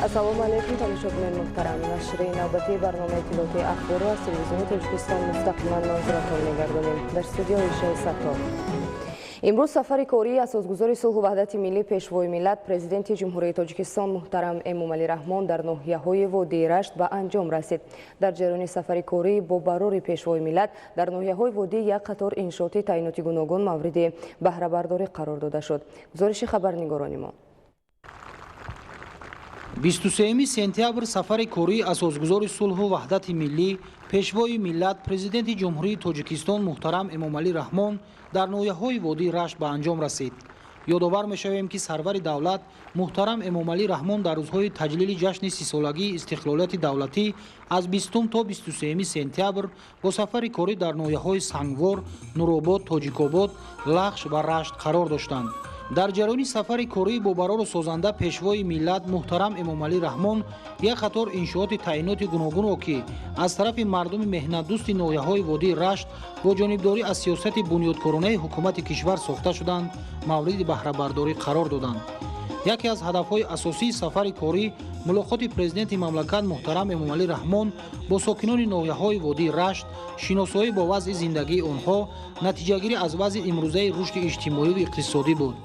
Ассалому алайкум, тамошобинони муҳтарам. Нашри навбатии барномаи иттилоотии ахборро аз телевизиони Тоҷикистон мустақиман манзуратон мегардонем. Дар студио Ишаи Саттор. Имрӯз сафари кории асосгузори сулҳу ваҳдати миллӣ, пешвои миллат, президенти Ҷумҳурии Тоҷикистон муҳтарам Эмомалӣ Раҳмон дар ноҳияҳои водии Рашт ба анҷом расид. Дар ҷараёни сафари корӣ бо барори пешвои миллат дар ноҳияҳои водӣ як қатор иншооти таъиноти гуногун мавриди баҳрабардорӣ қарор дода шуд. Гузориши хабарнигорони мо. 23 сентябр сафари кории асосгузори сулҳу ваҳдати миллӣ, пешвои миллат, президенти Ҷумҳурии Тоҷикистон муҳтарам Эмомалӣ Раҳмон дар ноҳияҳои водии Рашт ба анҷом расид. Ёдовар мешавем, ки сарвари давлат муҳтарам Эмомалӣ Раҳмон дар рӯзҳои таҷлили ҷашни сисолагии истиқлолияти давлатӣ аз 20 то 23 сентябр бо сафари корӣ дар ноҳияҳои Сангвор, Нуробод, Тоҷикобод, Лахш ва Рашт қарор доштанд. Дар ҷараёни сафари кории бобарору созанда пешвои миллат муҳтарам Эмомалӣ Раҳмон як қатор иншооти таъиноти гуногунро, ки аз тарафи мардуми меҳнатдӯсти ноҳияҳои водии Рашт бо ҷонибдорӣ аз сиёсати бунёдкоронаи ҳукумати кишвар сохта шуданд, мавриди баҳрабардорӣ қарор доданд. Яке аз ҳадафҳои асосии сафари корӣ мулоқоти президенти мамлакат муҳтарам Эмомалӣ Раҳмон бо сокинони ноҳияҳои водии Рашт, шиносоӣ бо вазъи зиндагии онҳо, натиҷагирӣ аз вазъи имрӯзаи рушди иҷтимоию иқтисодӣ буд.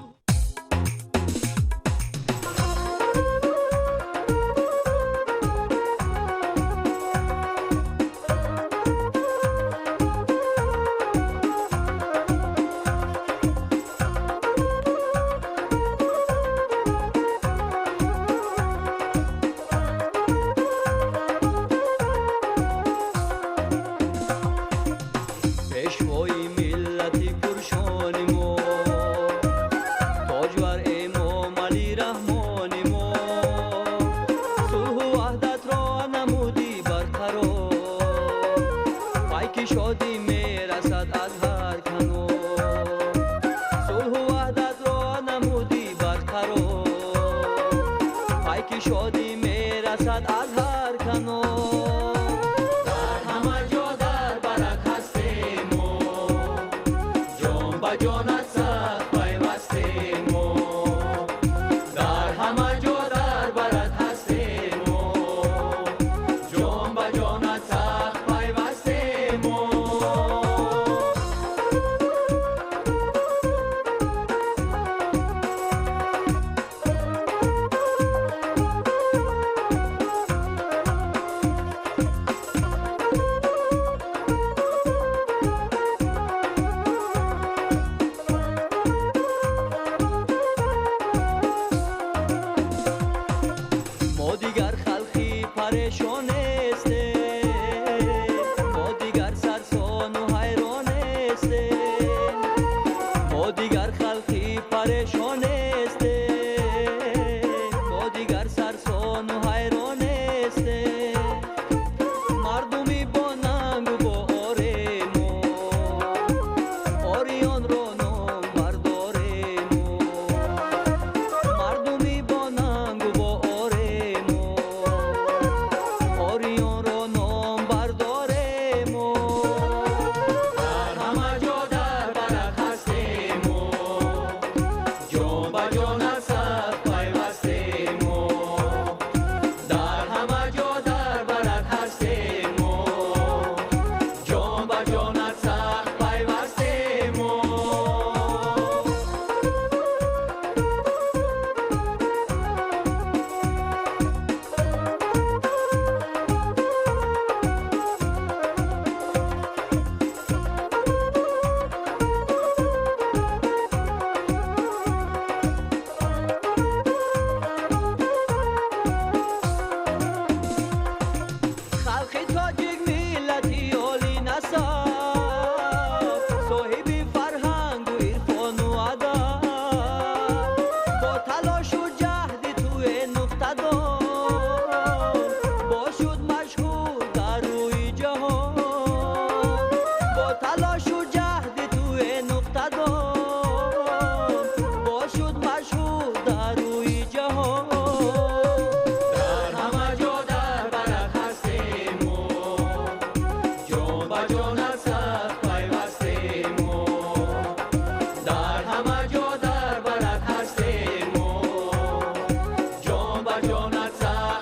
Ҷон ба ҷонат сахт.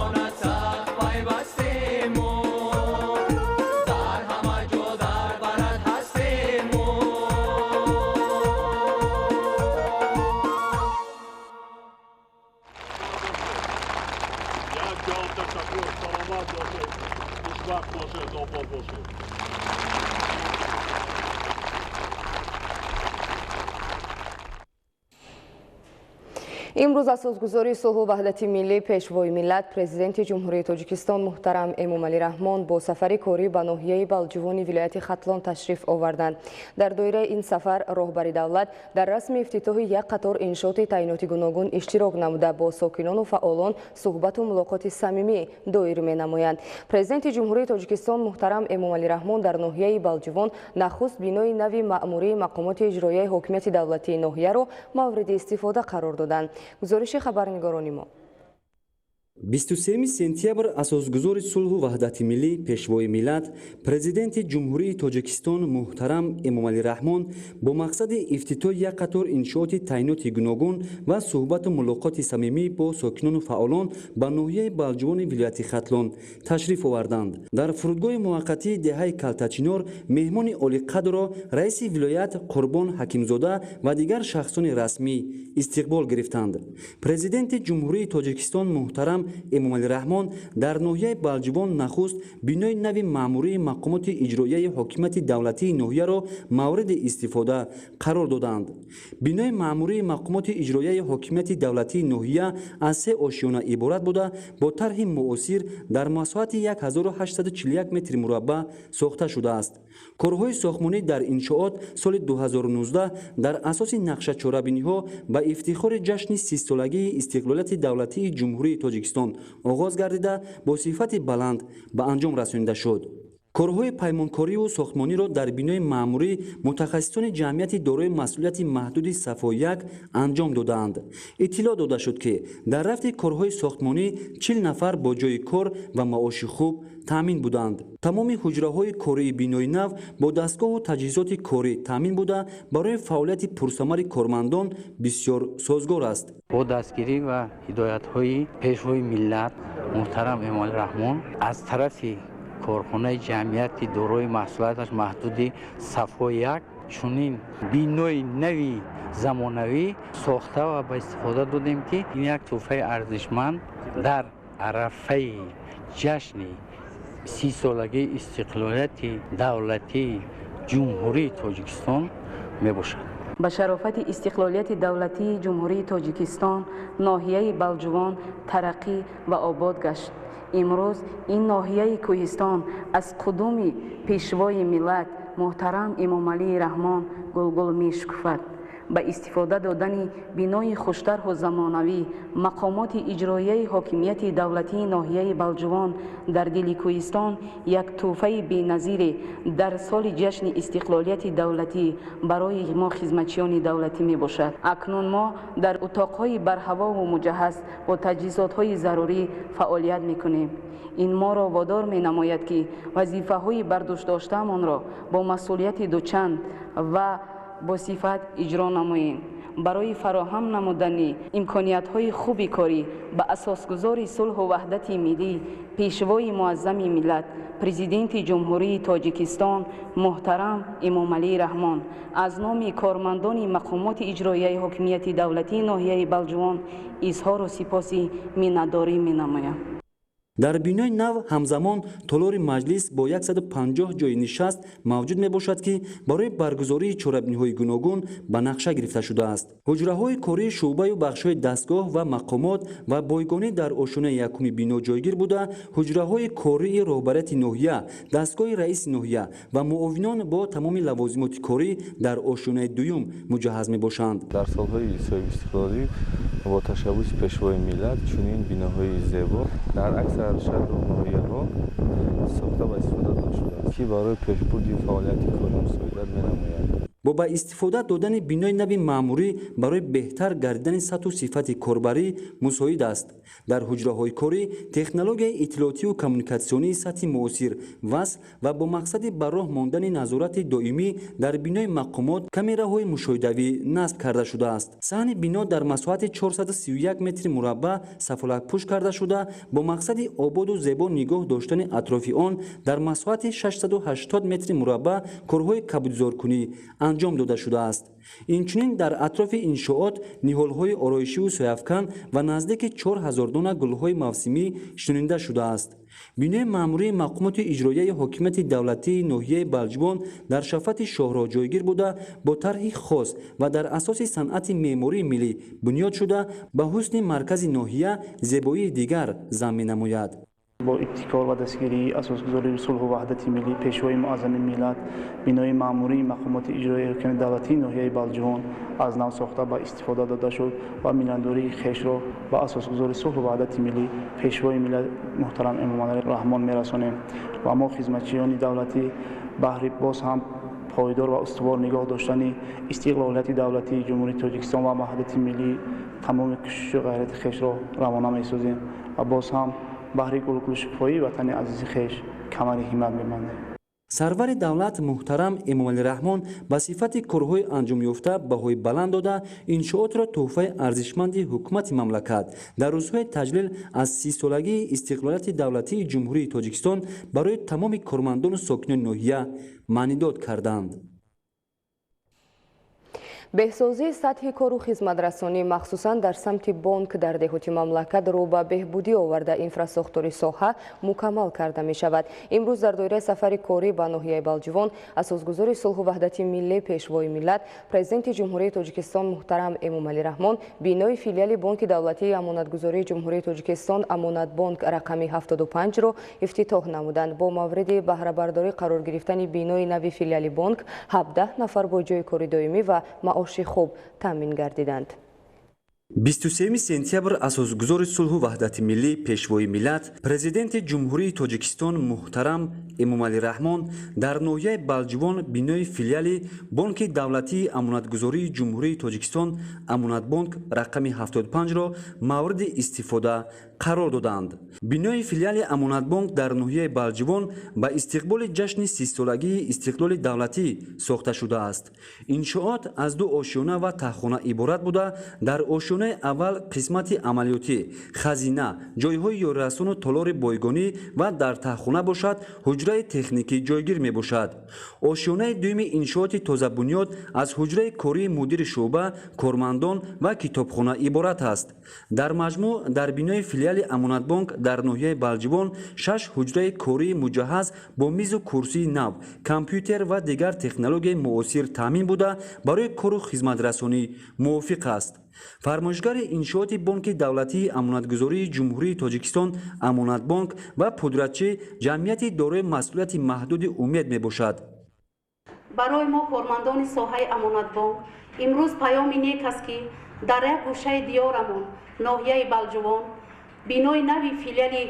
Ҷонат сахт пайвастему, дар ҳама ҷо дар барат ҳастему. Як ҷон ташаккур, саломат бошед, хушбахт бошед, обод бошед. Имрӯз асосгузори сулҳу ваҳдати миллӣ, пешвои миллат, президенти Ҷумҳурии Тоҷикистон муҳтарам Эмомалӣ Раҳмон бо сафари корӣ ба ноҳияи Балҷувони вилояти Хатлон ташриф оварданд. Дар доираи ин сафар роҳбари давлат дар расми ифтитоҳи як қатор иншооти таъиноти гуногун иштирок намуда, бо сокинону фаъолон суҳбату мулоқоти самимӣ доир менамоянд. Президенти Ҷумҳурии Тоҷикистон муҳтарам Эмомалӣ Раҳмон дар ноҳияи Балҷувон нахуст бинои нави маъмурии мақомоти иҷроияи ҳокимияти давлатии ноҳияро мавриди истифода қарор доданд. Гузориши хабарнигорони мо. 23 сентябр асосгузори сулҳу ваҳдати миллӣ, пешвои миллат, президенти Ҷумҳурии Тоҷикистон муҳтарам Эмомалӣ Раҳмон бо мақсади ифтитоҳи як қатор иншооти таъиноти гуногун ва суҳбату мулоқоти самимӣ бо сокинону фаъолон ба ноҳияи Балҷувони вилояти Хатлон ташриф оварданд. Дар фурудгоҳи муваққатии деҳаи Калтачинор меҳмони олиқадрро раиси вилоят Қурбон Ҳакимзода ва дигар шахсони расмӣ истиқбол гирифтанд. Президенти Ҷумҳурии Тоҷикистон муҳтарам Эмомалӣ Раҳмон дар ноҳияи Балҷувон нахуст бинои нави маъмурии мақомоти иҷроияи ҳокимияти давлатии ноҳияро мавриди истифода қарор доданд. Бинои маъмурии мақомоти иҷроияи ҳокимияти давлатии ноҳия аз се ошёна иборат буда, бо тарҳи муосир дар масоҳати 1841 метри мураббаъ сохта шудааст. Корҳои сохтмонӣ дар иншоот соли 2019 дар асоси нақшачорабиниҳо ба ифтихори ҷашни 30-солагии истиқлолияти давлатии Ҷумҳурии Тоҷикистон оғоз гардида, бо сифати баланд ба анҷом расонида шуд. Корҳои паймонкорию сохтмониро дар бинои маъмурӣ мутахассисони ҷамъияти дорои масъулияти маҳдуди Сафо-1 анҷом додаанд. Иттилоъ дода шуд, ки дар рафти корҳои сохтмонӣ 40 нафар бо ҷойи кор ва маоши хуб таъмин буданд. Тамоми ҳуҷраҳои кории бинои нав бо дастгоҳу таҷҳизоти корӣ таъмин буда, барои фаъолияти пурсамари кормандон бисёр созгор аст. Бо дастгирӣ ва ҳидоятҳои пешвои миллат муҳтарам Эмомалӣ Раҳмон аз тарафи корхонаи ҷамъияти дорои маҳсулоташ маҳдуди Сафо-1 чунин бинои нави замонавӣ сохта ва ба истифода додем, ки ин як тӯҳфаи арзишманд дар арафаи ҷашни 30-солагии истиқлолияти давлатии Ҷумҳурии Тоҷикистон мебошад. Ба шарофати истиқлолияти давлатии Ҷумҳурии Тоҷикистон ноҳияи Балҷувон тараққӣ ва обод гашт. Имрӯз ин ноҳияи кӯҳистон аз қудуми пешвои миллат муҳтарам Эмомалӣ Раҳмон гулгул мешукуфад. Ба истифода додани бинои хуштарҳу замонавӣ мақомоти иҷроияи ҳокимияти давлатии ноҳияи Балҷувон дар дили кӯҳистон як тӯҳфаи беназире дар соли ҷашни истиқлолияти давлатӣ барои мо хизматчиёни давлатӣ мебошад. Акнун мо дар утоқҳои барҳавову муҷаҳҳаз бо таҷҳизотҳои зарурӣ фаъолият мекунем. Ин моро водор менамояд, ки вазифаҳои бардӯшдоштаамонро бо масъулияти дучанд ва бо сифат иҷро намоем. Барои фароҳам намудани имкониятҳои хуби корӣ ба асосгузори сулҳу ваҳдати миллӣ, пешвои муаззами миллат, президенти Ҷумҳурии Тоҷикистон муҳтарам Эмомалӣ Раҳмон аз номи кормандони мақомоти иҷроияи ҳокимияти давлатии ноҳияи Балҷувон изҳору сипоси миннатдорӣ менамоям. Дар бинои нав ҳамзамон толори маҷлис бо 150 ҷойи нишаст мавҷуд мебошад, ки барои баргузории чорабиниҳои гуногун ба нақша гирифта шудааст. Ҳуҷраҳои кории шӯъбаю бахшҳои дастгоҳ ва мақомот ва бойгонӣ дар ошёнаи якуми бино ҷойгир буда, ҳуҷраҳои кории роҳбарияти ноҳия, дастгоҳи раиси ноҳия ва муовинон бо тамоми лавозимоти корӣ дар ошёнаи дуюм муҷаҳҳаз мебошанд. Дар солҳои соҳибистиқлолӣ бо ташаббуси пешвои миллат чунин биноҳои зебо дар аксар шаҳру ноҳияҳо сохта ва истифода дода шудааст, ки барои пешбурди фаъолияти корӣ мусоидат менамояд. Бо ба истифода додани бинои нави маъмурӣ барои беҳтар гардидани сатҳу сифати корбарӣ мусоид аст. Дар ҳуҷраҳои корӣ технологияи иттилоотиву коммуникатсионии сатҳи муосир васл ва бо мақсади ба роҳ мондани назорати доимӣ дар бинои мақомот камераҳои мушоҳидавӣ насб карда шудааст. Саҳни бино дар масоҳати 431 метри мураббаъ сафолакпӯш карда шуда, бо мақсади ободу зебо нигоҳ доштани атрофи он дар масоҳати 680 метри мураббаъ корҳои кабудизоркунӣ анҷом дода шудааст. Инчунин дар атрофи иншоот ниҳолҳои ороишиву сояафкан ва наздики 4000 дона гулҳои мавсимӣ шинонида шудааст. Бинои маъмурии мақомоти иҷроияи ҳокимияти давлатии ноҳияи Балҷувон дар шафати шоҳроҳ ҷойгир буда, бо тарҳи хос ва дар асоси санъати меъмории миллӣ бунёд шуда, ба ҳусни маркази ноҳия зебоии дигар зам менамояд. Бо ибтикор ва дастгирии асосгузори сулҳу ваҳдати миллӣ, пешвои муаззами миллат, бинои маъмурии мақомоти иҷроияи ҳокимияти давлатии ноҳияи Балҷувон аз нав сохта ба истифода дода шуд ва миннатдории хешро ба асосгузори сулҳу ваҳдати миллӣ, пешвои миллат муҳтарам Эмомалӣ Раҳмон мерасонем ва мо хизматчиёни давлатӣ баҳри боз ҳам пойдор ва устувор нигоҳ доштани истиқлолияти давлатии Ҷумҳурии Тоҷикистон ва ваҳдати миллӣ тамоми кӯшишу ғайрати хешро равона месозем ва боз ҳам баҳри гулгулшукуфоии ватани азизи хеш камари ҳиммат мебандем. Сарвари давлат муҳтарам Эмомалӣ Раҳмон ба сифати корҳои анҷомёфта баҳои баланд дода, иншоотро тӯҳфаи арзишманди ҳукумати мамлакат дар рӯзҳои таҷлил аз 30-солагии истиқлолияти давлатии Ҷумҳурии Тоҷикистон барои тамоми кормандону сокинони ноҳия маънидод карданд. Беҳсозии сатҳи кору хизматрасонӣ, махсусан дар самти бонк дар деҳоти мамлакат рӯ ба беҳбудӣ оварда, инфрасохтори соҳа мукаммал карда мешавад. Имрӯз дар доираи сафари корӣ ба ноҳияи Балҷувон асосгузори сулҳу ваҳдати миллӣ, пешвои миллат, Президенти Ҷумҳурии Тоҷикистон муҳтарам Эмомалӣ Раҳмон бинои филиали Бонки давлатии амонатгузории Ҷумҳурии Тоҷикистон Амонатбонк рақами 75-ро ифтитоҳ намуданд. Бо мавриди баҳрабардорӣ қарор гирифтани бинои нави филиали бонк 17 нафар бо ҷойи кори доимӣ ва маоши хуб таъмин гардиданд. 23 сентябр асосгузори сулҳу ваҳдати миллӣ, пешвои миллат, Президенти Ҷумҳурии Тоҷикистон муҳтарам Эмомалӣ Раҳмон дар ноҳияи Балҷувон бинои филиали Бонки давлатии амонатгузории Ҷумҳурии Тоҷикистон Амонатбонк рақами 75-ро мавриди истифода қарор доданд. Бинои филиали Амонатбонк дар ноҳияи Балҷувон ба истиқболи ҷашни 30-солагии истиқлоли давлатӣ сохта шудааст. Иншоот аз ду ошёна ва таҳхона иборат буда, дар ошёнаи аввал қисмати амалиётӣ, хазина, ҷойҳои ёрирасону толори бойгонӣ ва дар таҳхона бошад ҳуҷраи техникӣ ҷойгир мебошад. Ошёнаи дуюми иншооти тозабунёд аз ҳуҷраи кории мудири шӯъба, кормандон ва китобхона иборат аст. Дар маҷмӯъ дар бинои филиали Амонатбонк дар ноҳияи Балҷувон 6 ҳуҷраи кории муҷаҳҳаз бо мизу курсии нав, компютер ва дигар технологияи муосир таъмин буда, барои кору хизматрасонӣ мувофиқ аст. Фармоишгари иншооти Бонки давлатии амонатгузории Ҷумҳурии Тоҷикистон Амонатбонк ва пудратчӣ ҷамъияти дорои масъулияти маҳдуди Умед мебошад. Барои мо кормандони соҳаи Амонатбонк имрӯз паёми нек аст, ки дар як гӯшаи диёрамон ноҳияи Балҷувон бинои нави филиали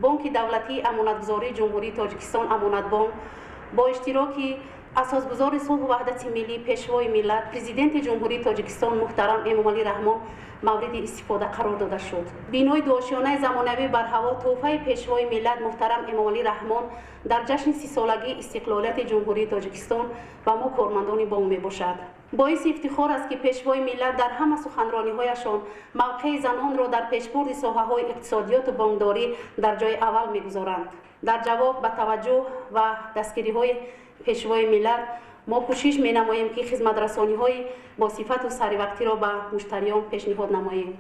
Бонки давлатии амонатгузории Ҷумҳурии Тоҷикистон Амонатбонк бо иштироки асосгузори сулҳу ваҳдати миллӣ, пешвои миллат, Президенти Ҷумҳурии Тоҷикистон муҳтарам Эмомалӣ Раҳмон мавриди истифода қарор дода шуд. Бинои дуошёнаи замонавӣ барҳаво тӯҳфаи пешвои миллат муҳтарам Эмомалӣ Раҳмон дар ҷашни 30-солагии истиқлолияти Ҷумҳурии Тоҷикистон ва мо кормандони бонк мебошад. Боиси ифтихор аст, ки пешвои миллат дар ҳама суханрониҳояшон мавқеи занонро дар пешбурди соҳаҳои иқтисодиёту бонкдорӣ дар ҷои аввал мегузоранд. Дар ҷавоб ба таваҷҷӯҳ ва дастгириҳои пешвои миллат мо кӯшиш менамоем, ки хизматрасониҳои босифату саривақтиро ба муштариён пешниҳод намоем.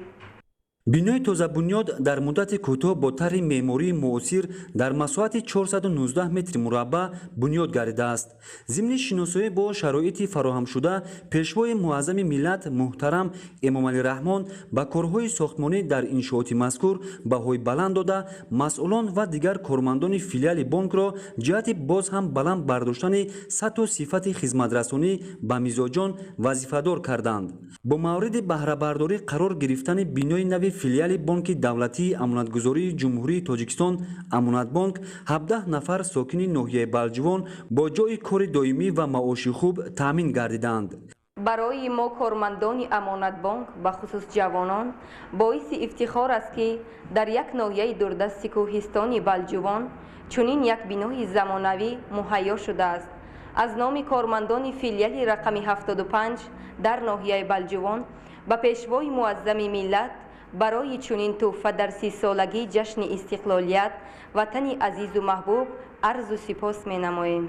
Бинои тозабунёд дар муддати кӯтоҳ бо тарҳи меъмории муосир дар масоҳати 419 метри мураббаъ бунёд гардидааст. Зимни шиносоӣ бо шароити фароҳамшуда, пешвои муаззами миллат муҳтарам Эмомалӣ Раҳмон ба корҳои сохтмонӣ дар иншооти мазкур баҳои баланд дода, масъулон ва дигар кормандони филиали бонкро ҷиҳати боз ҳам баланд бардоштани сатҳу сифати хизматрасонӣ ба мизоҷон вазифадор карданд. Бо мавриди баҳрабардорӣ қарор гирифтани бинои нави филиали Бонки давлатии амонатгузории Ҷумҳурии Тоҷикистон Амонатбонк 17 нафар сокини ноҳияи Балҷувон бо ҷойи кори доимӣ ва маоши хуб таъмин гардиданд. Барои мо, кормандони Амонатбонк, бахусус ҷавонон, боиси ифтихор аст, ки дар як ноҳияи дурдасти кӯҳистони Балҷувон чунин як бинои замонавӣ муҳайё шудааст. Аз номи кормандони филиали рақами 75 дар ноҳияи Балҷувон ба Пешвои Муаззами миллат барои чунин тӯҳфа дар 30-солагии ҷашни истиқлолият ватани азизу маҳбуб арзу сипос менамоем.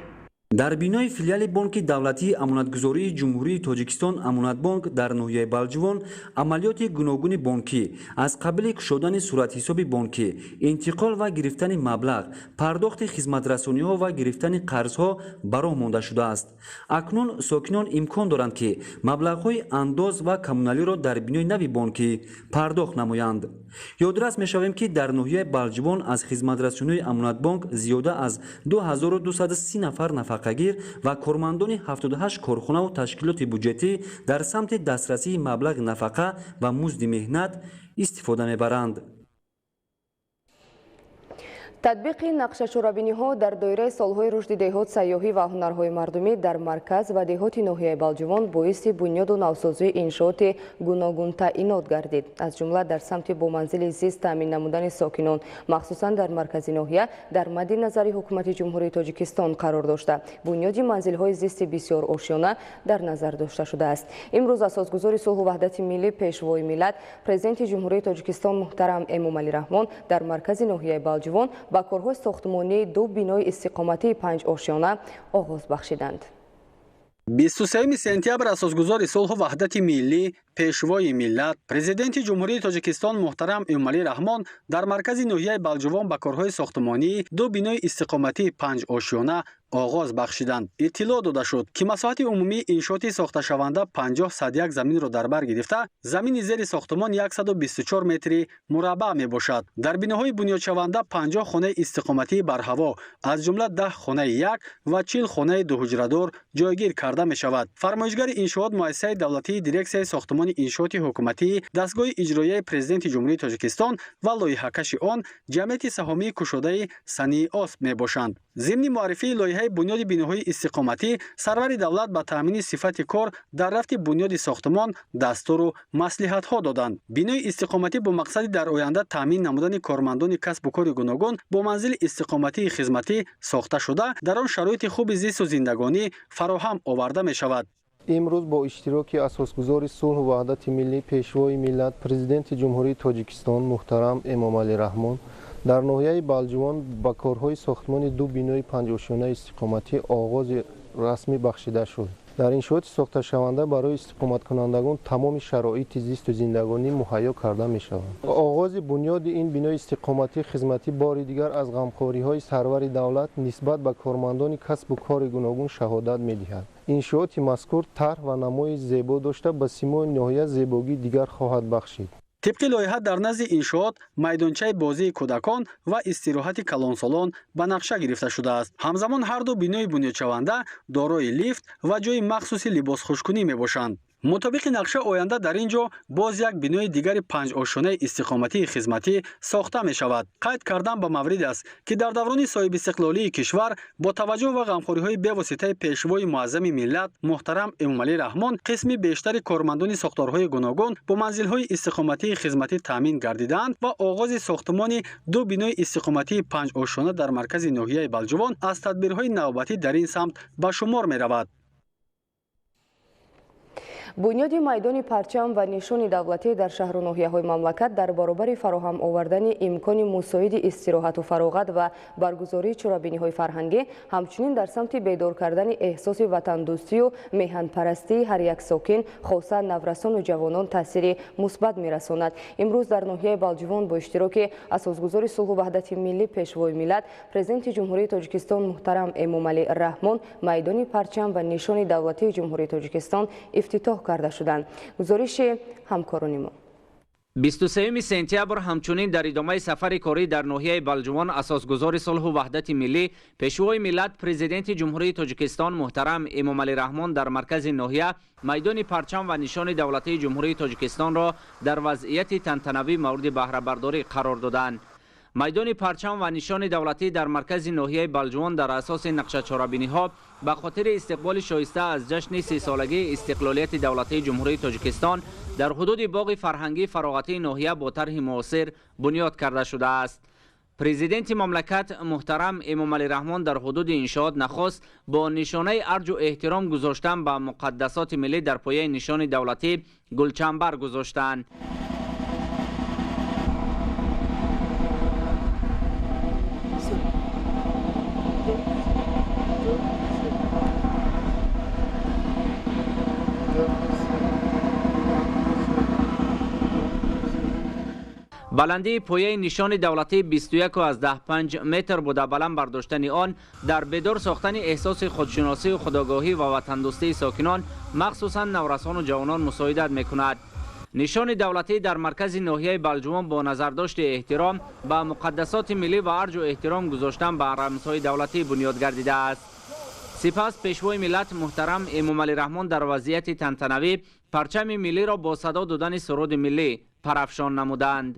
Дар бинои филиали Бонки давлатии амонатгузории Ҷумҳурии Тоҷикистон Амонатбонк дар ноҳияи Балҷувон амалиёти гуногуни бонкӣ аз қабили кушодани суратҳисоби бонкӣ, интиқол ва гирифтани маблағ, пардохти хизматрасониҳо ва гирифтани қарзҳо ба роҳ монда шудааст. Акнун сокинон имкон доранд, ки маблағҳои андоз ва коммуналиро дар бинои нави бонкӣ пардохт намоянд. Ёдрас мешавем, ки дар ноҳияи Балҷувон аз хизматрасониҳои Амонатбонк зиёда аз 2230 нафар нафақагир ва кормандони 78 корхонаву ташкилоти буҷетӣ дар самти дастрасии маблағи нафақа ва музди меҳнат истифода мебаранд. Татбиқи нақшачорабиниҳо дар доираи солҳои рушди деҳот, сайёҳӣ ва ҳунарҳои мардумӣ дар марказ ва деҳоти ноҳияи Балҷувон боиси бунёду навсозии иншооти гуногунтаъинот гардид. Аз ҷумла дар самти бо манзили зист таъмин намудани сокинон, махсусан дар маркази ноҳия, дар мадди назари Ҳукумати Ҷумҳурии Тоҷикистон қарор дошта, бунёди манзилҳои зисти бисёрошёна дар назар дошта шудааст. Имрӯз Асосгузори сулҳу ваҳдати миллӣ, Пешвои миллат, Президенти Ҷумҳурии Тоҷикистон муҳтарам Эмомалӣ Раҳмон дар маркази ноҳияи Балҷувон ба корҳои сохтмонии ду бинои истиқоматии панҷошёна оғоз бахшиданд. 23 сентябр Асосгузори сулҳу ваҳдати миллӣ, Пешвои миллат, Президенти Ҷумҳурии Тоҷикистон муҳтарам Эмомалӣ Раҳмон дар маркази ноҳияи Балҷувон ба корҳои сохтмонии ду бинои истиқоматии панҷошёна оғоз бахшиданд. Иттилоъ дода шуд, ки масоҳати умумии иншооти сохташаванда 50,1 заминро дар бар гирифта, замини зери сохтмон 124 метри мураббаъ мебошад. Дар биноҳои бунёдшаванда 50 хонаи истиқоматии барҳаво, аз ҷумла 10 хонаи як ва 40 хонаи дуҳуҷрадор ҷойгир карда мешавад. Фармоишгари иншоот Муассисаи давлатии Дирексияи сохтмони иншооти ҳукуматии дастгоҳи иҷроияи Президенти Ҷумҳурии Тоҷикистон ва лоиҳакаши он Ҷамъияти саҳомии кушодаи Сании Осп мебошанд. Зимни муаррифии лоиҳаи бунёди биноҳои истиқоматӣ сарвари давлат ба таъмини сифати кор дар рафти бунёди сохтмон дастуру маслиҳатҳо доданд. Бинои истиқоматӣ бо мақсади дар оянда таъмин намудани кормандони касбу кори гуногун бо манзили истиқоматии хизматӣ сохта шуда, дар он шароити хуби зисту зиндагонӣ фароҳам оварда мешавад. Имрӯз бо иштироки Асосгузори сулҳу ваҳдати миллӣ, Пешвои миллат, Президенти Ҷумҳурии Тоҷикистон муҳтарам Эмомалӣ Раҳмон дар ноҳияи Балҷувон ба корҳои сохтмони ду бинои панҷошёнаи истиқоматӣ оғози расмӣ бахшида шуд. Дар иншооти сохташаванда барои истиқоматкунандагон тамоми шароити зисту зиндагонӣ муҳайё карда мешаванд. Оғози бунёди ин бинои истиқоматии хизматӣ бори дигар аз ғамхориҳои сарвари давлат нисбат ба кормандони касбу кори гуногун шаҳодат медиҳад. Иншооти мазкур тарҳ ва намои зебо дошта, ба симои ноҳия зебогии дигар хоҳад бахшид. Тибқи лоиҳа, дар назди иншоот майдончаи бозии кӯдакон ва истироҳати калонсолон ба нақша гирифта шудааст. Ҳамзамон ҳарду бинои бунёдшаванда дорои лифт ва ҷойи махсуси либосхушкунӣ мебошанд. Мутобиқи нақша, оянда дар ин ҷо боз як бинои дигари панҷошёнаи истиқоматии хизматӣ сохта мешавад. Қайд кардан ба маврид аст, ки дар даврони соҳибистиқлолии кишвар бо таваҷҷӯҳ ва ғамхориҳои бевоситаи Пешвои Муаззами миллат муҳтарам Эмомалӣ Раҳмон қисми бештари кормандони сохторҳои гуногун бо манзилҳои истиқоматии хизматӣ таъмин гардидаанд ва оғози сохтмони ду бинои истиқоматии панҷошёна дар маркази ноҳияи Балҷувон аз тадбирҳои навбатӣ дар ин самт ба шумор меравад. Бунёди майдони парчам ва нишони давлатӣ дар шаҳру ноҳияҳои мамлакат дар баробари фароҳам овардани имкони мусоиди истироҳату фароғат ва баргузории чорабиниҳои фарҳангӣ, ҳамчунин дар самти бедор кардани эҳсоси ватандӯстию меҳанпарастии ҳар як сокин, хоса наврасону ҷавонон, таъсири мусбат мерасонад. Имрӯз дар ноҳияи Балҷувон бо иштироки Асосгузори сулҳу ваҳдати миллӣ, Пешвои миллат, Президенти Ҷумҳурии Тоҷикистон муҳтарам Эмомалӣ Раҳмон майдони парчам ва нишони давлатии Ҷумҳурии Тоҷикистон ифтитоҳ карда шуданд. Гузориши ҳамкорони мо. 23 сентябр ҳамчунин дар идомаи сафари корӣ дар ноҳияи Балҷувон асосгузори сулҳу ваҳдати миллӣ, пешвои миллат, президенти Ҷумҳурии Тоҷикистон муҳтарам Эмомалӣ Раҳмон дар маркази ноҳия майдони парчам ва нишони давлатии Ҷумҳурии Тоҷикистонро дар вазъияти тантанавӣ мавриди баҳрабардорӣ қарор доданд. Майдони парчам ва нишони давлатӣ дар маркази ноҳияи Балҷувон дар асоси нақшачорабиниҳо ба хотири истиқболи шоиста аз ҷашни 30-солагии истиқлолияти давлатии Ҷумҳурии Тоҷикистон дар ҳудуди боғи фарҳангии фароғатии ноҳия бо тарҳи муосир бунёд карда шудааст. Президенти мамлакат муҳтарам Эмомалӣ Раҳмон дар ҳудуди иншоот нахост бо нишонаи арҷу эҳтиром гузоштан ба муқаддасоти миллӣ дар пояи нишони давлатӣ гулчамбар гузоштанд. Баландии пояи нишони давлатӣ 21,5 метр буда, баланд бардоштани он дар бедор сохтани эҳсоси худшиносию худогоҳӣ ва ватандӯстии сокинон, махсусан наврасону ҷавонон мусоидат мекунад. Нишони давлатӣ дар маркази ноҳияи Балҷувон бо назардошти эҳтиром ба муқаддасоти миллӣ ва арҷу эҳтиром гузоштан ба рамзҳои давлатӣ бунёд гардидааст. Сипас пешвои миллат муҳтарам Эмомалӣ Раҳмон дар вазъияти тантанавӣ парчами миллиро бо садо додани суруди миллӣ парафшон намуданд.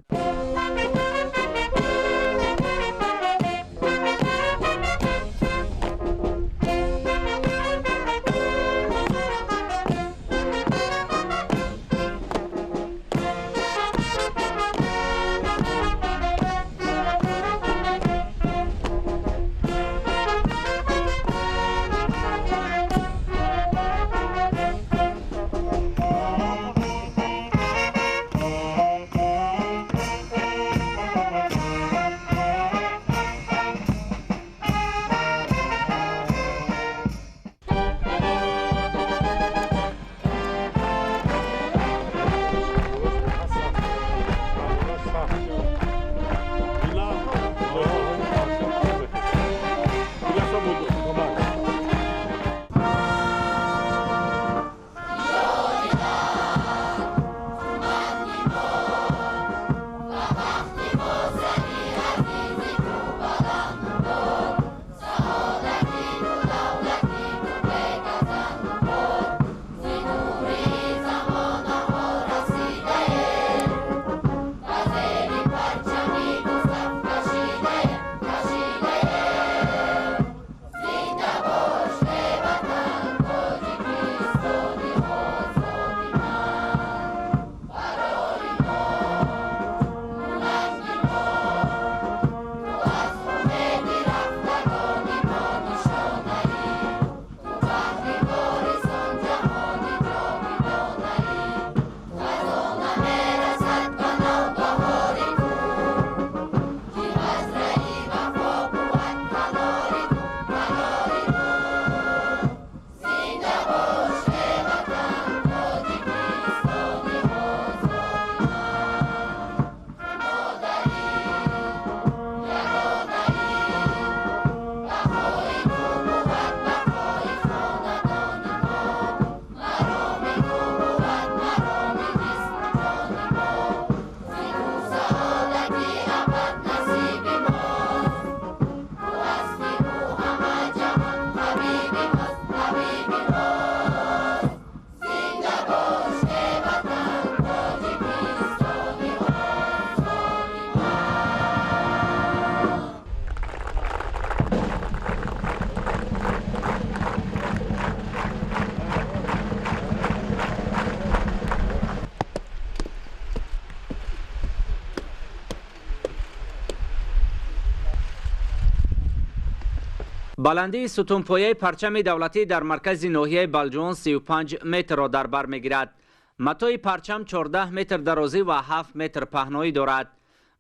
Баландии сутунпояи парчами давлатӣ дар маркази ноҳияи Балҷувон 35 метрро дар бар мегирад. Матои парчам 14 метр дарозӣ ва 7 метр паҳноӣ дорад.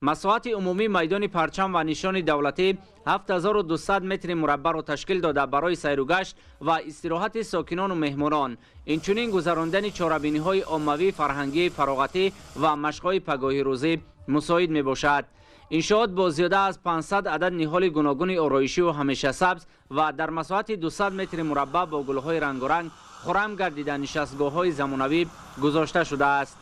Масоҳати умумии майдони парчам ва нишони давлатӣ 7200 метри мураббаъро ташкил дода барои сайругашт ва истироҳати сокинону меҳмонон, инчунин гузарондани чорабиниҳои оммавӣ, фарҳангӣ, фароғатӣ ва машқҳои пагоҳи рӯзӣ мусоид мебошад. Иншоот бо зиёда аз 500 адад ниҳоли гуногуни ороишиву ҳамешасабз ва дар масоҳати 200 метри мураббаъ бо гулҳои рангоранг хуррам гардида нишастгоҳҳои замонавӣ гузошта шудааст.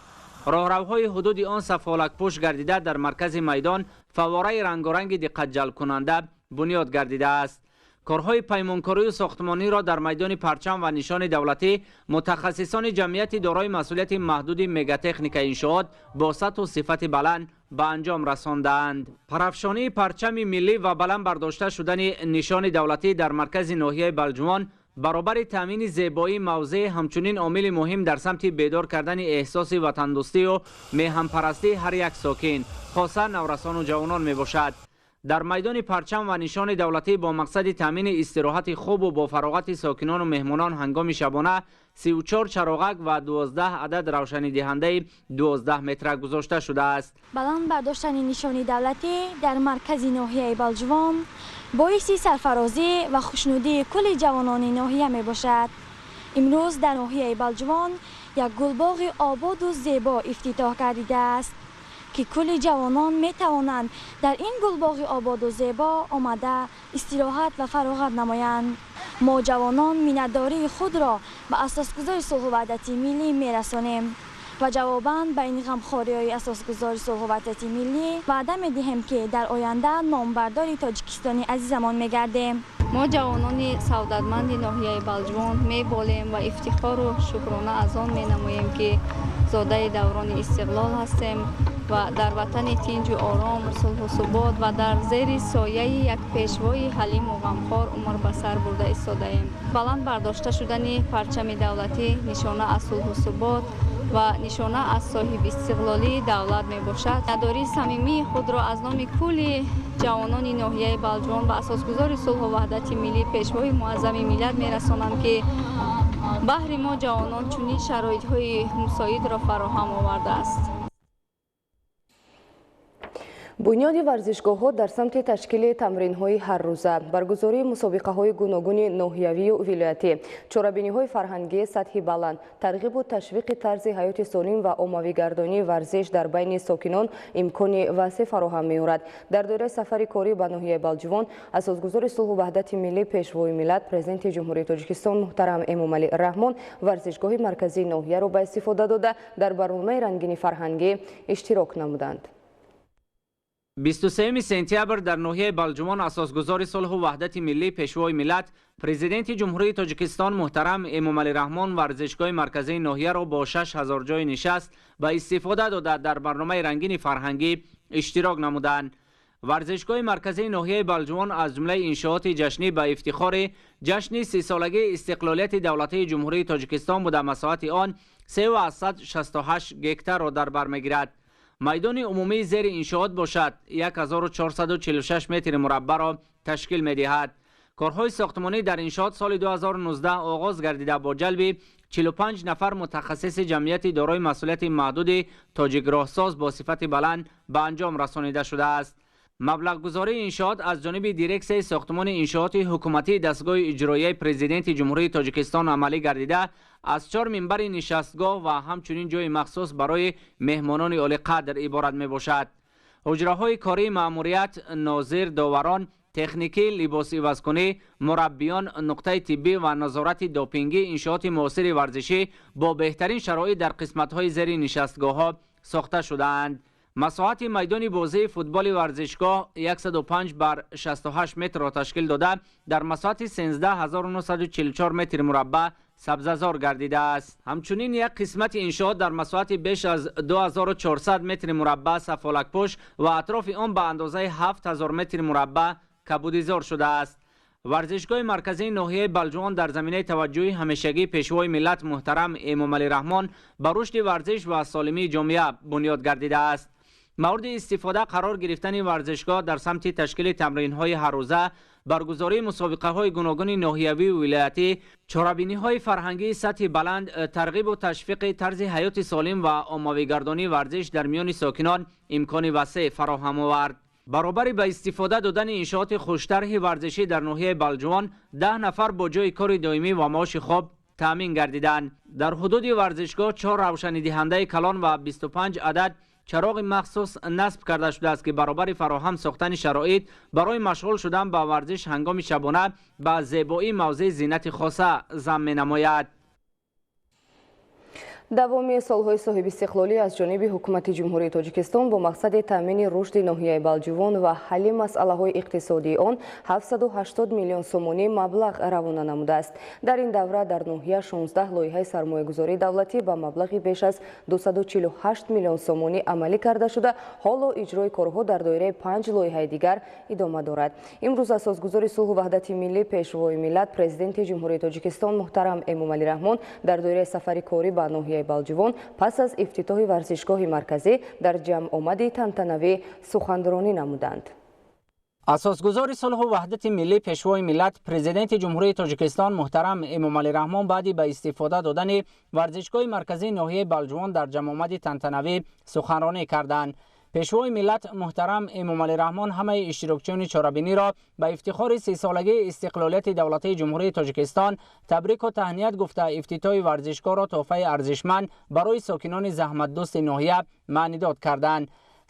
Роҳравҳои ҳудуди он сафолакпӯш гардида, дар маркази майдон фаввораи рангоранги диққатҷалбкунанда бунёд гардидааст. Корҳои паймонкорию сохтмониро дар майдони парчам ва нишони давлатӣ мутахассисони ҷамъияти дорои масъулияти маҳдуди Мегатехника Иншоот бо сатҳу сифати баланд ба анҷом расондаанд. Парафшонии парчами миллӣ ва баланд бардошта шудани нишони давлатӣ дар маркази ноҳияи Балҷувон баробари таъмини зебоии мавзеъ ҳамчунин омили муҳим дар самти бедор кардани эҳсоси ватандӯстию меҳанпарастии ҳар як сокин, хоса наврасону ҷавонон мебошад. Дар майдони парчам ва нишони давлатӣ бо мақсади таъмини истироҳати хубу бо фароғати сокинону меҳмонон ҳангоми шабона 34 чароғак ва 12 адад равшанидиҳандаи 12 метра гузошта шудааст. Баланд бардоштани нишони давлатӣ дар маркази ноҳияи Балҷувон боиси сарфарозӣ ва хушнудии кулли ҷавонони ноҳия мебошад. Имрӯз дар ноҳияи Балҷувон як гулбоғи ободу зебо ифтитоҳ гардидааст, ки кулли ҷавонон метавонанд дар ин гулбоғи ободу зебо омада истироҳат ва фароғат намоянд. Мо ҷавонон миннатдории худро ба асосгузори сулҳу ваҳдати миллӣ мерасонем ва ҷавобан ба ин ғамхориҳои асосгузори сулҳу ваҳдати миллӣ ваъда медиҳем, ки дар оянда номбардори Тоҷикистони азизамон мегардем. Мо ҷавонони савдатманди ноҳияи Балҷувон меболем ва ифтихору шукрона аз он менамоем, ки зодаи даврони истиқлол ҳастем ва дар ватани тинҷу ором, сулҳу субот ва дар зери сояи як пешвои ҳалиму ғамхор умр ба сар бурда истодаем. Баланд бардошта шудани парчами давлатӣ нишона аз сулҳу субот ва нишона аз соҳибистиқлолии давлат мебошад. Миннатдории самимии худро аз номи кулли ҷавонони ноҳияи Балҷувон ба асосгузори сулҳу ваҳдати миллӣ, пешвои муаззами миллат мерасонам, ки баҳри мо ҷавонон чунин шароитҳои мусоидро фароҳам овардааст. Бунёди варзишгоҳҳо дар самти ташкили тамринҳои ҳаррӯза, баргузории мусобиқаҳои гуногуни ноҳиявию вилоятӣ, чорабиниҳои фарҳангии сатҳи баланд, тарғибу ташвиқи тарзи ҳаёти солим ва оммавигардонии варзиш дар байни сокинон имкони васеъ фароҳам меорад. Дар доираи сафари корӣ ба ноҳияи Балҷувон асосгузори сулҳу ваҳдати миллӣ, пешвои миллат, Президенти Ҷумҳурии Тоҷикистон муҳтарам Эмомалӣ Раҳмон варзишгоҳи марказии ноҳияро ба истифода дода, дар барномаи рангини фарҳангӣ иштирок намуданд. 23 сентябр дар ноҳияи Балҷувон асосгузори сулҳу ваҳдати миллӣ, пешвои миллат, Президенти Ҷумҳурии Тоҷикистон муҳтарам Эмомалӣ Раҳмон варзишгоҳи марказии ноҳияро бо 6000 ҷойи нишаст ба истифода дода, дар барномаи рангини фарҳангӣ иштирок намуданд. Варзишгоҳи марказии ноҳияи Балҷувон аз ҷумлаи иншооти ҷашнӣ ба ифтихори ҷашни 30-солагии истиқлолияти давлатии Ҷумҳурии Тоҷикистон буда, масоҳати он 3,68 гектарро дар бар мегирад. Майдони умумии зери иншоот бошад 1446 метри мураббаъро ташкил медиҳад. Корҳои сохтмонӣ дар иншоот соли 2019 оғоз гардида, бо ҷалби 45 нафар мутахассиси ҷамъияти дорои масъулияти маҳдуди Тоҷикроҳсоз бо сифати баланд ба анҷом расонида шудааст. Маблағгузории иншоот аз ҷониби дирексияи сохтмони иншооти ҳукуматии дастгоҳи иҷроияи Президенти Ҷумҳурии Тоҷикистон амалӣ гардида, аз 4 минбари нишастгоҳ ва ҳамчунин ҷойи махсус барои меҳмонони олиқадр иборат мебошад. Ҳуҷраҳои кории маъмурият, нозир, доварон, техникӣ, либосивазкунӣ, мураббиён, нуқтаи тиббӣ ва назорати допингӣ, иншооти муосири варзишӣ бо беҳтарин шароит дар қисматҳои зери нишастгоҳҳо сохта шудаанд. Масоҳати майдони бозии футболи варзишгоҳ 105 бар 68 метрро ташкил дода, дар масоҳати 13944 метри мураббаъ сабзазор гардидааст. Ҳамчунин як қисмати иншоот дар масоҳати беш аз 2400 метри мураббаъ сафолакпӯш ва атрофи он ба андозаи 7000 метри мураббаъ кабудизор шудааст. Варзишгоҳи марказии ноҳияи Балҷувон дар заминаи таваҷҷӯҳи ҳамешагии пешвои миллат муҳтарам Эмомалӣ Раҳмон ба рушди варзиш ва солимии ҷомеа бунёд гардидааст. Мавриди истифода қарор гирифтани варзишгоҳ дар самти ташкили тамринҳои ҳаррӯза, баргузории мусобиқаҳои гуногуни ноҳиявию вилоятӣ, чорабиниҳои фарҳангии сатҳи баланд, тарғибу ташвиқи тарзи ҳаёти солим ва оммавигардонии варзиш дар миёни сокинон имкони васеъ фароҳам овард. Баробари ба истифода додани иншооти хуштарҳи варзишӣ дар ноҳияи Балҷувон 10 нафар бо ҷойи кори доимӣ ва маоши хоб таъмин гардиданд. Дар ҳудуди варзишгоҳ 4 равшанидиҳандаи калон ва 25 адад чароғи махсус насб карда шудааст, ки баробари фароҳам сохтани шароит барои машғул шудан ба варзиш ҳангоми шабона ба зебоии мавзеи зинати хоса зам менамояд. Давоми солҳои соҳибистиқлолӣ аз ҷониби ҳукумати Ҷумҳурии Тоҷикистон бо мақсади таъмини рушди ноҳияи Балҷувон ва ҳалли масъалаҳои иқтисодии он 780 миллион сомонӣ маблағ равона намудааст. Дар ин давра дар ноҳия 16 лоиҳаи сармоягузории давлатӣ ба маблағи беш аз 248 миллион сомонӣ амалӣ карда шуда, ҳоло иҷрои корҳо дар доираи 5 лоиҳаи дигар идома дорад. Имрӯз асосгузори сулҳу ваҳдати миллӣ, Пешвои миллат, Президенти Ҷумҳурии Тоҷикистон муҳтарам Эмомалӣ Раҳмон дар доираи сафари корӣ ба ноҳияи Балҷувон пас аз ифтитоҳи варзишгоҳи марказӣ дар ҷамъомади тантанавӣ суханронӣ намуданд. Асосгузори сулҳу ваҳдати миллӣ, Пешвои миллат, Президенти Ҷумҳурии Тоҷикистон муҳтарам Эмомалӣ Раҳмон баъди ба истифода додани варзишгоҳи марказии ноҳияи Балҷувон дар ҷамъомади тантанавӣ суханронӣ карданд. Пешвои миллат муҳтарам Эмомалӣ Раҳмон ҳамаи иштирокчиёни чорабиниро ба ифтихори 30-солагии истиқлолияти давлатии Ҷумҳурии Тоҷикистон табрику таҳният гуфта, ифтитоҳи варзишгоҳро тӯҳфаи арзишманд барои сокинони заҳматдӯсти ноҳия маънидод карданд.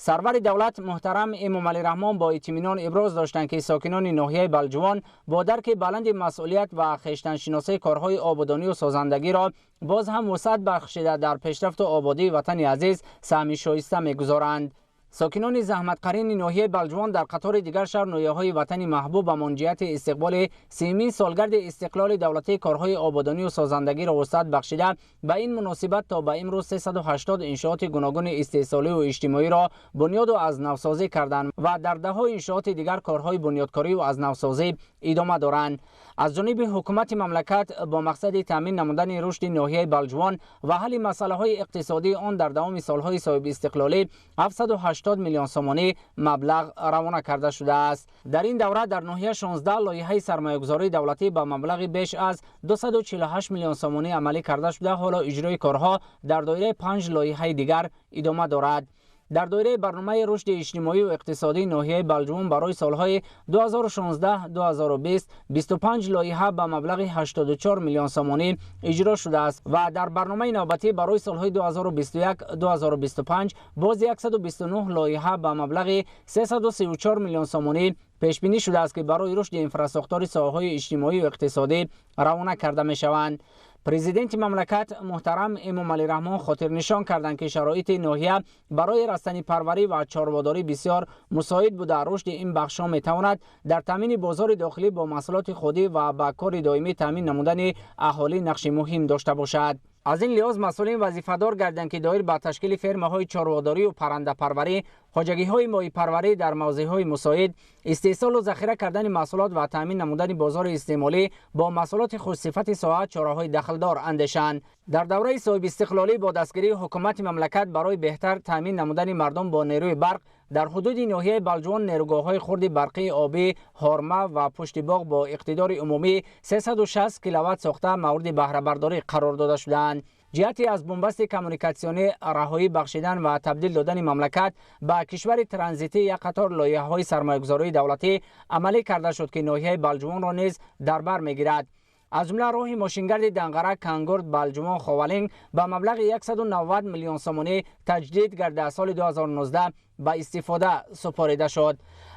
Сарвари давлат муҳтарам Эмомалӣ Раҳмон бо итминон иброз доштанд, ки сокинони ноҳияи Балҷувон бо дарки баланди масъулият ва хештаншиносии корҳои ободонию созандагиро боз ҳам вусъат бахшида дар пешрафту ободии ватани азиз саҳми шоиста мегузоранд. Сокинони заҳматқарини ноҳияи Балҷувон дар қатори дигар шаҳр ноҳияҳои ватани маҳбуб ба манҷиҳати истиқболи 30-мин солгарди истиқлоли давлатии корҳои ободонию созандагиро вусъат бахшида, ба ин муносибат то ба имрӯз 380 иншооти гуногуни истеҳсолию иҷтимоиро бунёду аз навсозӣ карданд ва дар даҳҳои иншооти дигар корҳои бунёдкорию аз навсозӣ идома доранд. Аз ҷониби ҳукумати мамлакат бо мақсади таъмин намудани рушди ноҳияи Балҷувон ва ҳалли масъалаҳои иқтисодии он дар давоми солҳои соҳибистиқлолӣ 780 миллион сомонӣ маблағ равона карда шудааст. Дар ин давра дар ноҳия 16 лоиҳаи сармоягузории давлатӣ ба маблағи беш аз 248 миллион сомонӣ амалӣ карда шуда, ҳоло иҷрои корҳо дар доираи 5 лоиҳаи дигар идома дорад. Дар доираи барномаи рушди иҷтимоию иқтисодии ноҳияи Балҷувон барои солҳои 2016-2020 25 лоиҳа ба маблағи 84 миллион сомонӣ иҷро шудааст ва дар барномаи навбатӣ барои солҳои 2021-2025 боз 129 лоиҳа ба маблағи 334 миллион сомонӣ пешбинӣ шудааст, ки барои рушди инфрасохтори соҳаҳои иҷтимоию иқтисодӣ равона карда мешаванд. Президенти мамлакат муҳтарам Эмомалӣ Раҳмон хотирнишон карданд, ки шароити ноҳия барои растанипарварӣ ва чорводорӣ бисёр мусоид буда, рушди ин бахшҳо метавонад дар таъмини бозори дохилӣ бо маҳсулоти худӣ ва ба кори доимӣ таъмин намудани аҳолӣ нақши муҳим дошта бошад. Аз ин лиҳоз масъулин вазифадор гардиданд, ки доир ба ташкили фермаҳои чорводорию паррандапарварӣ, хоҷагиҳои моҳипарварӣ дар мавзеъҳои мусоид, истеҳсолу захира кардани маҳсулот ва таъмин намудани бозори истеъмолӣ бо маҳсулоти хушсифати соҳа чораҳои дахлдор андешанд. Дар давраи соҳибистиқлолӣ бо дастгирии ҳукумати мамлакат барои беҳтар таъмин намудани мардум бо нерӯи барқ дар ҳудуди ноҳияи Балҷувон нерӯгоҳҳои хурди барқии обӣ, Ҳорма ва Пушти боғ бо иқтидори умумӣ 360 киловатт сохта мавриди баҳрабардорӣ қарор дода шудаанд. Ҷиҳати аз бунбасти коммуникатсионӣ раҳоӣ бахшидан ва табдил додани мамлакат ба кишвари транзитӣ як қатор лоиҳаҳои сармоягузории давлатӣ амалӣ карда шуд, ки ноҳияи Балҷувонро низ дар бар мегирад. Аз ҷумла роҳи мошингарди Данғара, Кангурд, Балҷувон, Ховалинг ба маблағи 190 миллион сомонӣ таҷдид гарда соли 2019 ба истифода супорида шуд.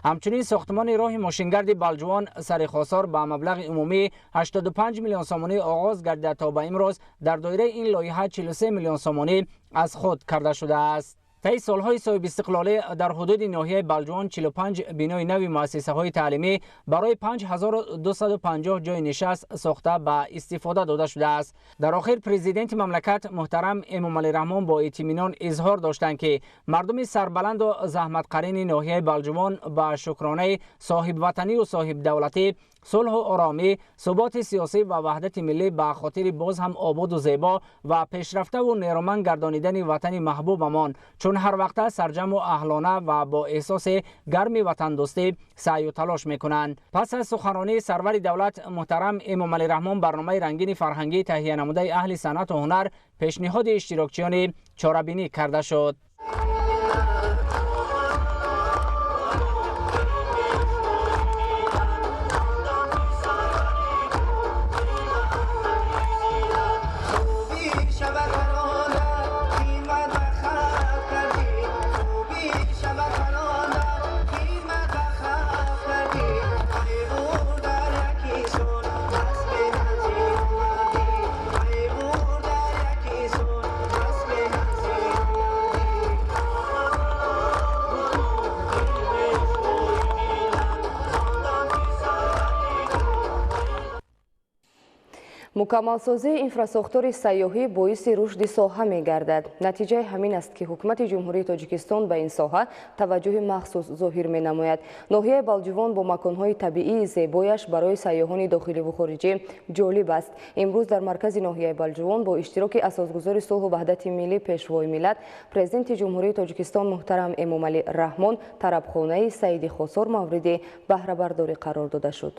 Ҳамчунин сохтмони роҳи мошингарди Балҷувон сари Хосор ба маблағи умумӣ 85 миллион сомонӣ оғоз гардида, то ба имрӯз дар доираи ин лоиҳа 43 миллион сомонӣ аз худ карда шудааст. Таи солҳои соҳибистиқлолӣ дар ҳудуди ноҳияи Балҷувон 45 бинои нави муассисаҳои таълимӣ барои 5250 ҷойи нишаст сохта ба истифода дода шудааст. Дар охир президенти мамлакат муҳтарам Эмомалӣ Раҳмон бо итминон изҳор доштанд, ки мардуми сарбаланду заҳматқарини ноҳияи Балҷувон ба шукронаи соҳибватанию соҳибдавлатӣ, сулҳу оромӣ, суботи сиёсӣ ва ваҳдати миллӣ ба хотири боз ҳам ободу зебо ва пешрафтаву нерӯманд гардонидани ватани маҳбубамон чун ҳар вақта сарҷаму аҳлона ва бо эҳсоси гарми ватандӯстӣ саъю талош мекунанд. Пас аз суханронии сарвари давлат муҳтарам Эмомалӣ Раҳмон барномаи рангини фарҳангӣ таҳия намудаи аҳли санъату ҳунар пешниҳоди иштирокчиёни чорабинӣ карда шуд. Мукаммалсозии инфрасохтори сайёҳӣ боиси рушди соҳа мегардад. Натиҷаи ҳамин аст, ки ҳукумати Ҷумҳурии Тоҷикистон ба ин соҳа таваҷҷӯҳи махсус зоҳир менамояд. Ноҳияи Балҷувон бо маконҳои табиии зебояш барои сайёҳони дохиливу хориҷӣ ҷолиб аст. Имрӯз дар маркази ноҳияи Балҷувон бо иштироки асосгузори сулҳу ваҳдати миллӣ, Пешвои миллат, Президенти Ҷумҳурии Тоҷикистон муҳтарам Эмомалӣ Раҳмон тарабхонаи Саиди Хосор мавриди баҳрабардорӣ қарор дода шуд.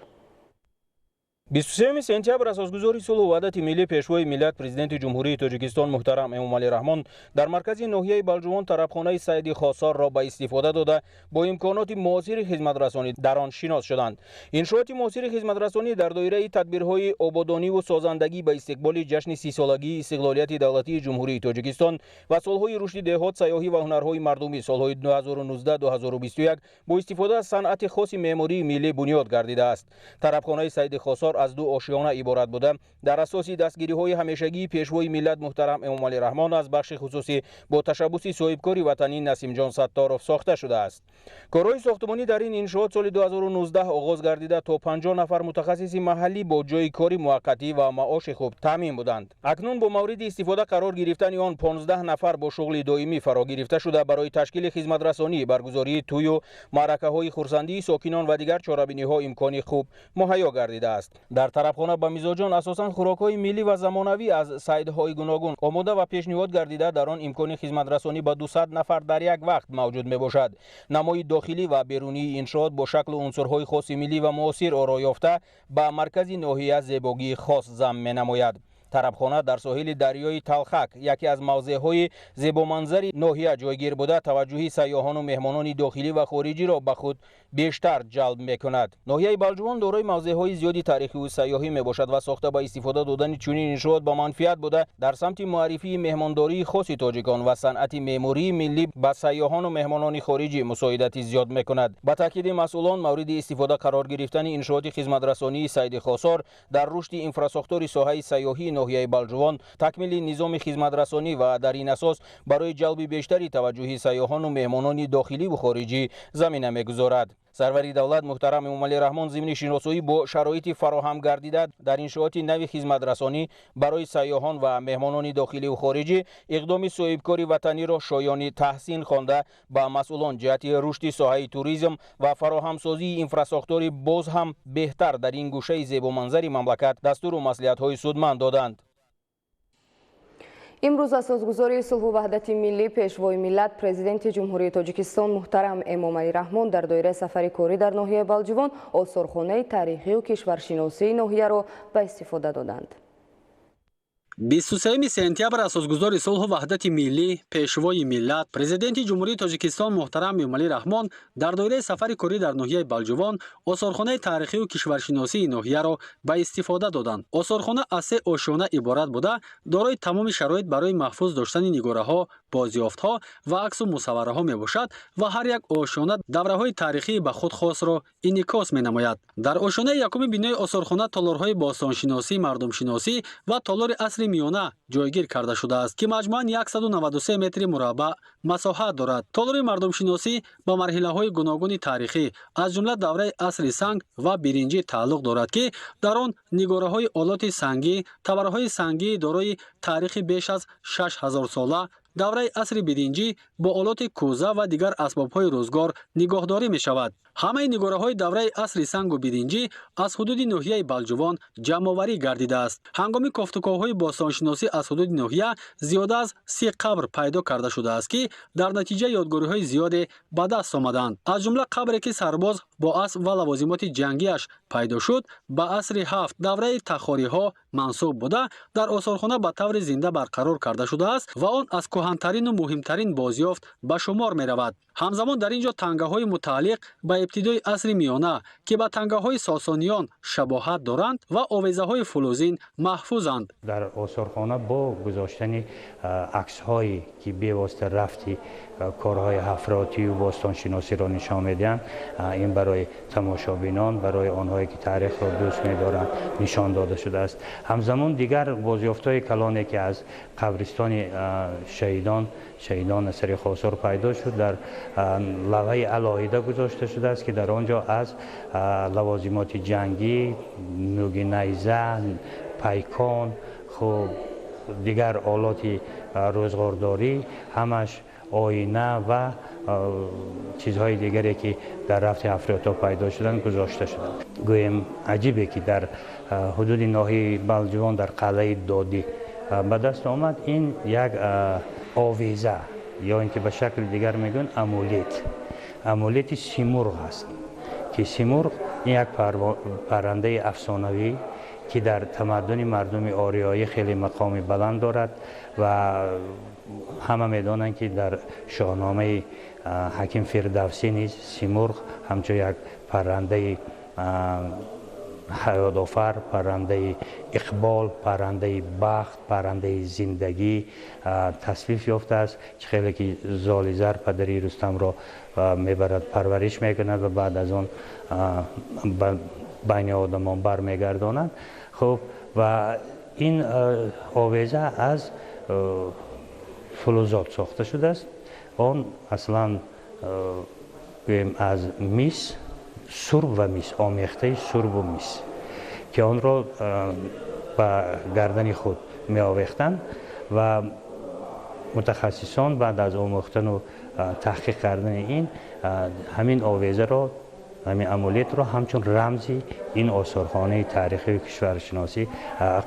23 сентябр асосгузори сулҳу ваҳдати миллӣ, Пешвои миллат, Президенти Ҷумҳурии Тоҷикистон муҳтарам Эмомалӣ Раҳмон дар маркази ноҳияи Балҷувон тарабхонаи Саиди Хосорро ба истифода дода, бо имконоти муосири хизматрасонӣ дар он шинос шуданд. Иншооти муосири хизматрасонӣ дар доираи тадбирҳои ободониву созандагӣ ба истиқболи ҷашни 30-солагии истиқлолияти давлатии Ҷумҳурии Тоҷикистон ва солҳои рушди деҳот, сайёҳӣ ва ҳунарҳои мардумӣ солҳои 2019-2021 бо истифода аз санъати хоси меъмории миллӣ бунёд гардидааст. Тарабхонаи Саиди Хосор аз ду ошиёна иборат буда, дар асоси дастгириҳои ҳамешагии Пешвои миллат муҳтарам Эмомалӣ Раҳмон аз бахши хусусӣ бо ташаббуси соҳибкори ватанӣ Насимҷон Сатторов сохта шудааст. Корҳои сохтмонӣ дар ин иншоот соли 2019 оғоз гардида, то 50 нафар мутахассиси маҳаллӣ бо ҷойи кори муваққатӣ ва маоши хуб таъмин буданд. Акнун бо мавриди истифода қарор гирифтани он 15 нафар бо шуғли доимӣ фаро гирифта шуда, барои ташкили хизматрасонӣ, баргузории тӯю маъракаҳои хурсандии сокинон ва дигар чорабиниҳо имкони хуб муҳайё гардидааст. Дар тарабхона ба мизоҷон асосан хӯрокҳои миллӣ ва замонавӣ аз сайдҳои гуногун омода ва пешниҳод гардида, дар он имкони хизматрасонӣ ба 200 нафар дар як вақт мавҷуд мебошад. Намои дохилӣ ва берунии иншоот бо шаклу унсурҳои хоси миллӣ ва муосир оро ёфта, ба маркази ноҳия зебогии хос зам менамояд. Тарабхона дар соҳили дарёи Талхак, яке аз мавзеъҳои зебоманзари ноҳия ҷойгир буда, таваҷҷӯҳи сайёҳону меҳмонони дохилӣ ва хориҷиро ба худ бештар ҷалб мекунад. Ноҳияи Балҷувон дорои мавзеъҳои зиёди таърихиву сайёҳӣ мебошад ва сохта ба истифода додани чунин иншоот ба манфиат буда, дар самти муаррифии меҳмондории хоси тоҷикон ва санъати меъмории миллӣ ба сайёҳону меҳмонони хориҷӣ мусоидати зиёд мекунад. Ба таъкиди масъулон, мавриди истифода қарор гирифтани иншооти хизматрасонии Саиди Хосор дар рушди инфрасохтори соҳаи сайёҳии ноҳияи Балҷувон, такмили низоми хизматрасонӣ ва дар ин асос барои ҷалби бештари таваҷҷӯҳи сайёҳону меҳмонони дохиливу хориҷӣ замина мегузорад. Сарвари давлат муҳтарам Эмомалӣ Раҳмон зимни шиносоӣ бо шароити фароҳам гардида дар иншооти нави хизматрасонӣ барои сайёҳон ва меҳмонони дохиливу хориҷӣ иқдоми соҳибкори ватаниро шоёни таҳсин хонда, ба масъулон ҷиҳати рушди соҳаи туризм ва фароҳамсозии инфрасохтори боз ҳам беҳтар дар ин гӯшаи зебоманзари мамлакат дастуру маслиҳатҳои судманд доданд. Имрӯз асосгузори сулҳу ваҳдати миллӣ, Пешвои миллат, Президенти Ҷумҳурии Тоҷикистон муҳтарам Эмомалӣ Раҳмон дар доираи сафари корӣ дар ноҳияи Балҷувон осорхонаи таърихию кишваршиносии ноҳияро ба истифода доданд. 23 сентябр асосгузори сулҳу ваҳдати миллӣ, Пешвои миллат, Президенти Ҷумҳурии Тоҷикистон муҳтарам Эмомалӣ Раҳмон дар доираи сафари корӣ дар ноҳияи Балҷувон осорхонаи таърихию кишваршиносии ноҳияро ба истифода доданд. Осорхона аз се ошёна иборат буда, дорои тамоми шароит барои маҳфуз доштани нигораҳо, бозёфтҳо ва аксу мусаввараҳо мебошад ва ҳар як ошёна давраҳои таърихии ба худ хосро инъикос менамояд. Дар ошёнаи якуми бинои осорхона толорҳои бостоншиносӣ, мардумшиносӣ ва толори асри миёна ҷойгир карда шудааст, ки маҷмӯан 193 метри мураббаъ масоҳат дорад. Толори мардумшиносӣ ба марҳилаҳои гуногуни таърихӣ, аз ҷумла давраи асри санг ва биринҷӣ тааллуқ дорад, ки дар он нигораҳои олоти сангӣ, таварҳои сангии дорои таърихи беш аз 6000 сола, давраи асри биринҷӣ бо олоти кӯза ва дигар асбобҳои рӯзгор нигоҳдорӣ мешавад. Ҳамаи нигораҳои давраи асри сангу биринҷӣ аз ҳудуди ноҳияи Балҷувон ҷамъоварӣ гардидааст. Ҳангоми кофтуковҳои бостоншиносӣ аз ҳудуди ноҳия зиёда аз 30 қабр пайдо карда шудааст, ки дар натиҷа ёдгориҳои зиёде ба даст омаданд. Аз ҷумла қабре, ки сарбоз бо асп ва лавозимоти ҷангиаш пайдо шуд, ба асри ҳафт, давраи тахориҳо мансуб буда, дар осорхона ба таври зинда барқарор карда шудааст ва он аз кӯҳантарину муҳимтарин бозёфт ба шумор меравад. Ҳамзамон дар ин ҷо тангаҳои мутааллиқ ба ибтидои асри миёна, ки ба тангаҳои сосониён шабоҳат доранд, ва овезаҳои фулузин маҳфузанд. Дар осорхона бо гузоштани аксҳое, ки бевосита рафти Корҳои ҳафротию бостоншиносиро нишон медиҳанд. Ин барои тамошобинон, барои онҳое ки таърихро дӯст медоранд, нишон дода шудааст. Ҳамзамон дигар бозёфтҳои калоне ки аз қабристони шаҳидон сари Хосор пайдо шуд, дар лавҳаи алоҳида гузошта шудааст, ки дар он ҷо аз лавозимоти ҷангӣ, нӯги найза, пайкон, хуб, дигар олоти рӯзғордорӣ, ҳамаш оина ва чизҳои дигаре ки дар рафти ҳафриётҳо пайдо шуданд, гузошта шуданд. Гӯем, аҷибе ки дар ҳудуди ноҳияи Балҷувон дар қалъаи Додӣ ба даст омад, ин як овеза ё ин ки ба шакли дигар мегӯянд амулет, амулети симурғ аст, ки симурғ ин як паррандаи афсонавӣ, ки дар тамаддуни мардуми ориёӣ хеле мақоми баланд дорад ва ҳама медонанд, ки дар Шоҳномаи ҳаким Фирдавсӣ низ симурғ ҳамчун як паррандаи ҳаётофар, паррандаи иқбол, паррандаи бахт, паррандаи зиндагӣ тасвиф ёфтааст. Чӣ хеле ки Золизар падари Рустамро мебарад, парвариш мекунад ва баъд аз он ба байни одамон бармегардонад. Хуб, ва ин овеза аз фулузот сохта шудааст. Он аслан, гӯем, аз мис, сурб ва мис, омехтаи сурбу мис, ки онро ба гардани худ меовехтанд ва мутахассисон баъд аз омӯхтану таҳқиқ кардани ин, ҳамин овезаро, ҳамин амулетро ҳамчун рамзи ин осорхонаи таърихию кишваршиносӣ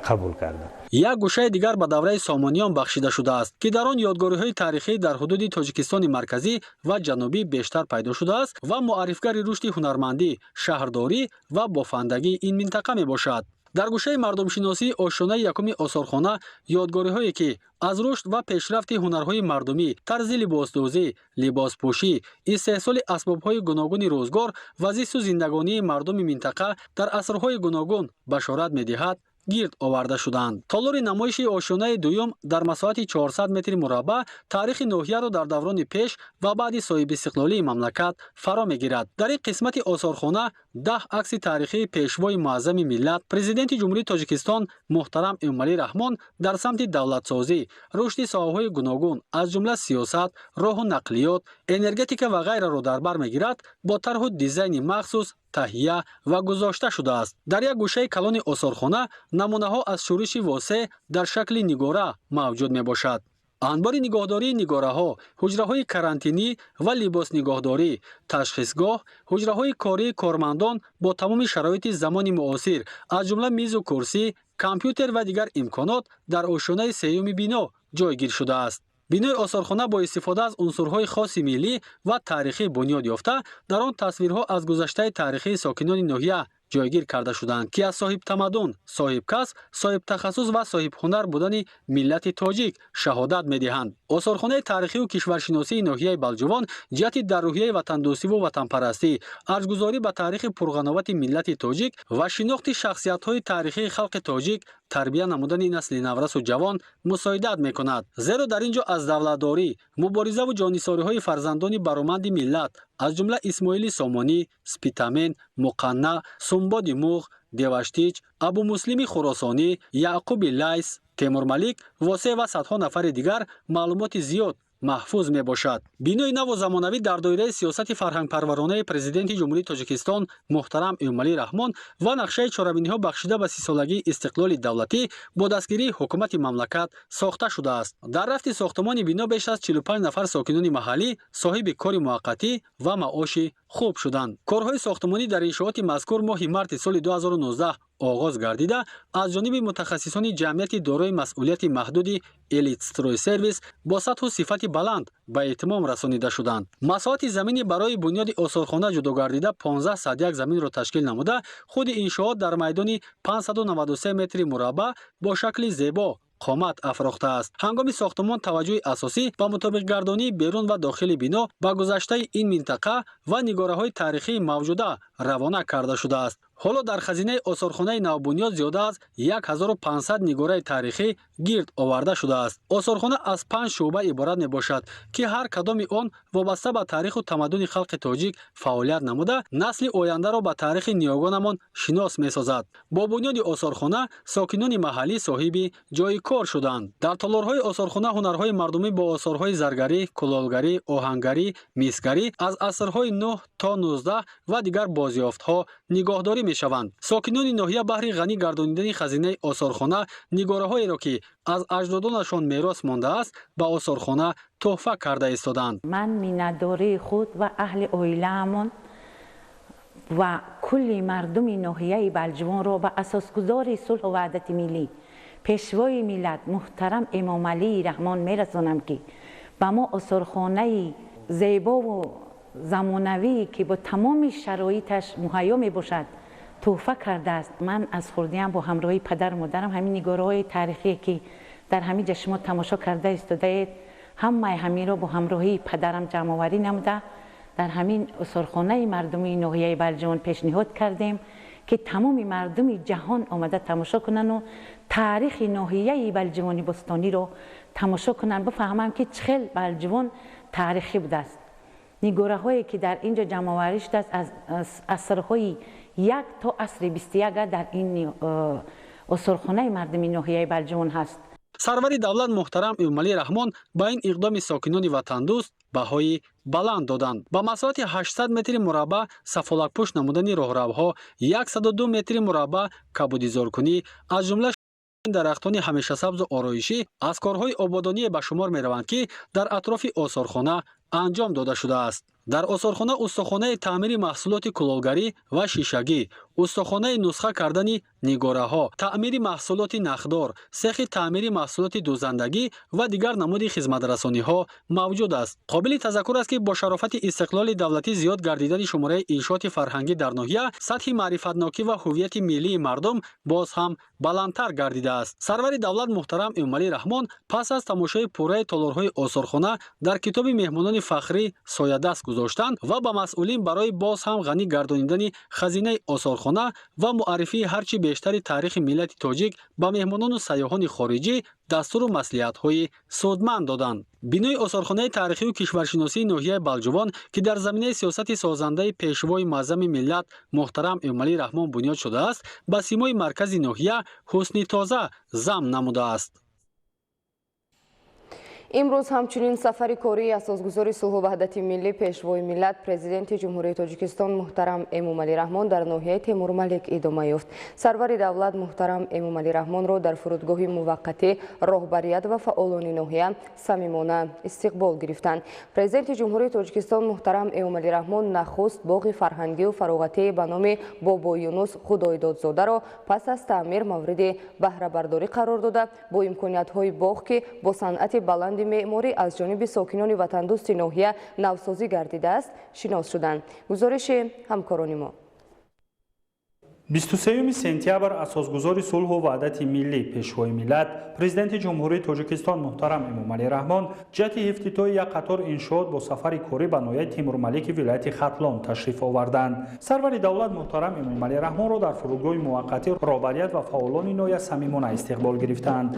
қабул карданд. Як гӯшаи дигар ба давраи Сомониён бахшида шудааст, ки дар он ёдгориҳои таърихӣ дар ҳудуди Тоҷикистони марказӣ ва ҷанубӣ бештар пайдо шудааст ва муаррифгари рушди ҳунармандӣ, шаҳрдорӣ ва бофандагии ин минтақа мебошад. Дар гӯшаи мардумшиносии ошёнаи якуми осорхона ёдгориҳое, ки аз рушд ва пешрафти ҳунарҳои мардумӣ, тарзи либосдӯзӣ, либоспӯшӣ, истеҳсоли асбобҳои гуногуни рӯзгор ва зисту зиндагонии мардуми минтақа дар асрҳои гуногун башорат медиҳад, гирд оварда шуданд. Толори намоиши ошёнаи дуюм дар масоҳати 400 метри мураббаъ таърихи ноҳияро дар даврони пеш ва баъди соҳибистиқлолии мамлакат фаро мегирад. Дар ин қисмати осорхона 10 акси таърихии пешвои муаззами миллат, Президенти Ҷумҳурии Тоҷикистон муҳтарам Эмомалӣ Раҳмон дар самти давлатсозӣ, рушди соҳаҳои гуногун, аз ҷумла сиёсат, роҳу нақлиёт, энергетика ва ғайраро дар бар мегирад, бо тарҳу дизайни махсус таҳия ва гузошта шудааст. Дар як гӯшаи калони осорхона намунаҳо аз шӯриши Восеъ дар шакли нигора мавҷуд мебошад. Анбори нигоҳдории нигораҳо, ҳуҷраҳои карантинӣ ва либоснигоҳдорӣ, ташхисгоҳ, ҳуҷраҳои кории кормандон бо тамоми шароити замони муосир, аз ҷумла мизу курсӣ, компютер ва дигар имконот дар ошёнаи сеюми бино ҷойгир шудааст. Бинои осорхона бо истифода аз унсурҳои хоси миллӣ ва таърихӣ бунёд ёфта, дар он тасвирҳо аз гузаштаи таърихии сокинони ноҳия ҷойгир карда шуданд, ки аз соҳибтамаддун, соҳибкасб, соҳибтахассус ва соҳибҳунар будани миллати тоҷик шаҳодат медиҳанд. Осорхонаи таърихию кишваршиносии ноҳияи Балҷувон ҷиҳати дар рӯҳияи ватандӯстиву ватанпарастӣ, арҷгузорӣ ба таърихи пурғановати миллати тоҷик ва шинохти шахсиятҳои таърихии халқи тоҷик, тарбия намудани насли наврасу ҷавон мусоидат мекунад. Зеро дар ин ҷо аз давлатдорӣ, муборизаву ҷоннисориҳои фарзандони бароманди миллат, аз ҷумла Исмоили Сомонӣ, Спитамен, Муқанна, Сумбоди Муғ, Деваштич, Абумуслими Хуросонӣ, Яъқуби Лайс, Темурмалик, Восеъ ва садҳо нафари дигар маълумоти зиёд маҳфуз мебошад. Бинои наву замонавӣ дар доираи сиёсати фарҳангпарваронаи Президенти Ҷумҳурии Тоҷикистон муҳтарам Эмомалӣ Раҳмон ва нақшаи чорабиниҳо бахшида ба 30-солагии истиқлоли давлатӣ бо дастгирии ҳукумати мамлакат сохта шудааст. Дар рафти сохтмони бино беш аз 45 нафар сокинони маҳаллӣ соҳиби кори муваққатӣ ва маоши хуб шуданд. Корҳои сохтмонӣ дар иншооти мазкур моҳи марти соли 2019 оғоз гардида, аз ҷониби мутахассисони ҷамъияти дорои масъулияти маҳдуди Элитстройсервис бо сатҳу сифати баланд ба итмом расонида шуданд. Масоҳати замини барои бунёди осорхона ҷудо гардида 1501 заминро ташкил намуда, худи иншоот дар майдони 593 метри мураббаъ бо шакли зебо қомат афрохтааст. Ҳангоми сохтмон таваҷҷӯҳи асосӣ ба мутобиқгардонии берун ва дохили бино ба гузаштаи ин минтақа ва нигораҳои таърихии мавҷуда равона карда шудааст. Ҳоло дар хазинаи осорхонаи навбунёд зиёда аз 1500 нигораи таърихӣ гирд оварда шудааст. Осорхона аз 5 шӯъба иборат мебошад, ки ҳар кадоми он вобаста ба таъриху тамаддуни халқи тоҷик фаъолият намуда, насли ояндаро ба таърихи ниёгонамон шинос месозад. Бо бунёди осорхона сокинони маҳаллӣ соҳиби ҷойи кор шуданд. Дар толорҳои осорхона ҳунарҳои мардумӣ бо осорҳои заргарӣ, кулолгарӣ, оҳангарӣ, мисгарӣ аз асрҳои 9 то 19 ва дигар бозёфтҳо нигоҳдорӣ мешаванд. Сокинони ноҳия баҳри ғанӣ гардонидани хазинаи осорхона нигораҳоеро, ки аз аҷдодонашон мерос мондааст, ба осорхона тӯҳфа карда истоданд. Ман миннатдории худ ва аҳли оилаамон ва кулли мардуми ноҳияи Балҷувонро ба асосгузори сулҳу ваҳдати миллӣ, пешвои миллат муҳтарам Эмомалии Раҳмон мерасонам, ки ба мо осорхонаи зебову замонавие, ки бо тамоми шароиташ муҳайё мебошад, тӯҳфа кардааст. Ман аз хурдиам бо ҳамроҳии падару модарам ҳамин нигораҳои таърихие, ки дар ҳамин ҷа шумо тамошо карда истодаед, ҳамаи ҳаминро бо ҳамроҳии падарам ҷамъоварӣ намуда, дар ҳамин осорхонаи мардумии ноҳияи Балҷувон пешниҳод кардем, ки тамоми мардуми ҷаҳон омада тамошо кунанду таърихи ноҳияи Балҷувони бостониро тамошо кунанд, бифаҳманд, ки чӣ хел Балҷувон таърихӣ будааст. Нигораҳое, ки дар ин ҷо ҷамъоварӣ шудааст, аз асрҳои 1 то асри 21 дар ин осорхонаи мардуми ноҳияи Балҷувон ҳаст. Сарвари давлат муҳтарам Эмомалӣ Раҳмон ба ин иқдоми сокинони ватандӯст баҳои баланд доданд. Ба масоҳати 800 метри мураббаъ сафолакпӯш намудани роҳравҳо, 102 метри мураббаъ кабудизоркунӣ, аз ҷумла дарахтони ҳамешасабзу ороишӣ аз корҳои ободоние ба шумор мераванд, ки дар атрофи осорхона анҷом дода шудааст. Дар осорхона устохонаи таъмири маҳсулоти кулолгарӣ ва шишагӣ, устохонаи нусха кардани нигораҳо, таъмири маҳсулоти нахдор, сехи таъмири маҳсулоти дӯзандагӣ ва дигар намуди хизматрасониҳо мавҷуд аст. Қобили тазаккур аст, ки бо шарофати истиқлоли давлатӣ зиёд гардидани шумораи иншооти фарҳангӣ дар ноҳия, сатҳи маърифатнокӣ ва ҳуввияти миллии мардум боз ҳам баландтар гардидааст. Сарвари давлат муҳтарам Эмомалӣ Раҳмон пас аз тамошои пурраи толорҳои осорхона дар китоби меҳмонони фахрӣ соядаст гузоштанд ва ба масъулин барои боз ҳам ғанӣ гардонидани хазинаи осорхона ва муаррифии ҳарчи бештари таърихи миллати тоҷик ба меҳмонону сайёҳони хориҷӣ дастуру маслиҳатҳои судманд доданд. Бинои осорхонаи таърихию кишваршиносии ноҳияи Балҷувон, ки дар заминаи сиёсати созандаи пешвои муаззами миллат муҳтарам Эмомалӣ Раҳмон бунёд шудааст, ба симои маркази ноҳия ҳусни тоза зам намудааст. Имрӯз ҳамчунин сафари кории асосгузори сулҳу ваҳдати миллӣ, пешвои миллат, президенти Ҷумҳурии Тоҷикистон муҳтарам Эмомалӣ Раҳмон дар ноҳияи Темурмалик идома ёфт. Сарвари давлат муҳтарам Эмомалӣ Раҳмонро дар фурудгоҳи муваққатӣ роҳбарият ва фаъолони ноҳия самимона истиқбол гирифтанд. Президенти Ҷумҳурии Тоҷикистон муҳтарам Эмомалӣ Раҳмон нахуст боғи фарҳангию фароғатӣ ба номи Бобо Юнус Худойдодзодаро пас аз таъмир мавриди баҳрабардорӣ қарор дода, бо имкониятҳои боғ, ки бо санъати баланди меъморӣ аз ҷониби сокинони ватандӯсти ноҳия навсозӣ гардидааст, шинос шуданд. Гузориши ҳамкорони мо. 23 сентябр асосгузори сулҳу ваҳдати миллӣ, пешвои миллат, президенти Ҷумҳурии Тоҷикистон муҳтарам Эмомалӣ Раҳмон ҷиҳати ифтитоҳи як қатор иншоот бо сафари корӣ ба ноҳияи Темурмалики вилояти Хатлон ташриф оварданд. Сарвари давлат муҳтарам Эмомалӣ Раҳмонро дар фурудгоҳи муваққатӣ роҳбарият ва фаъолони ноҳия самимона истиқбол гирифтанд.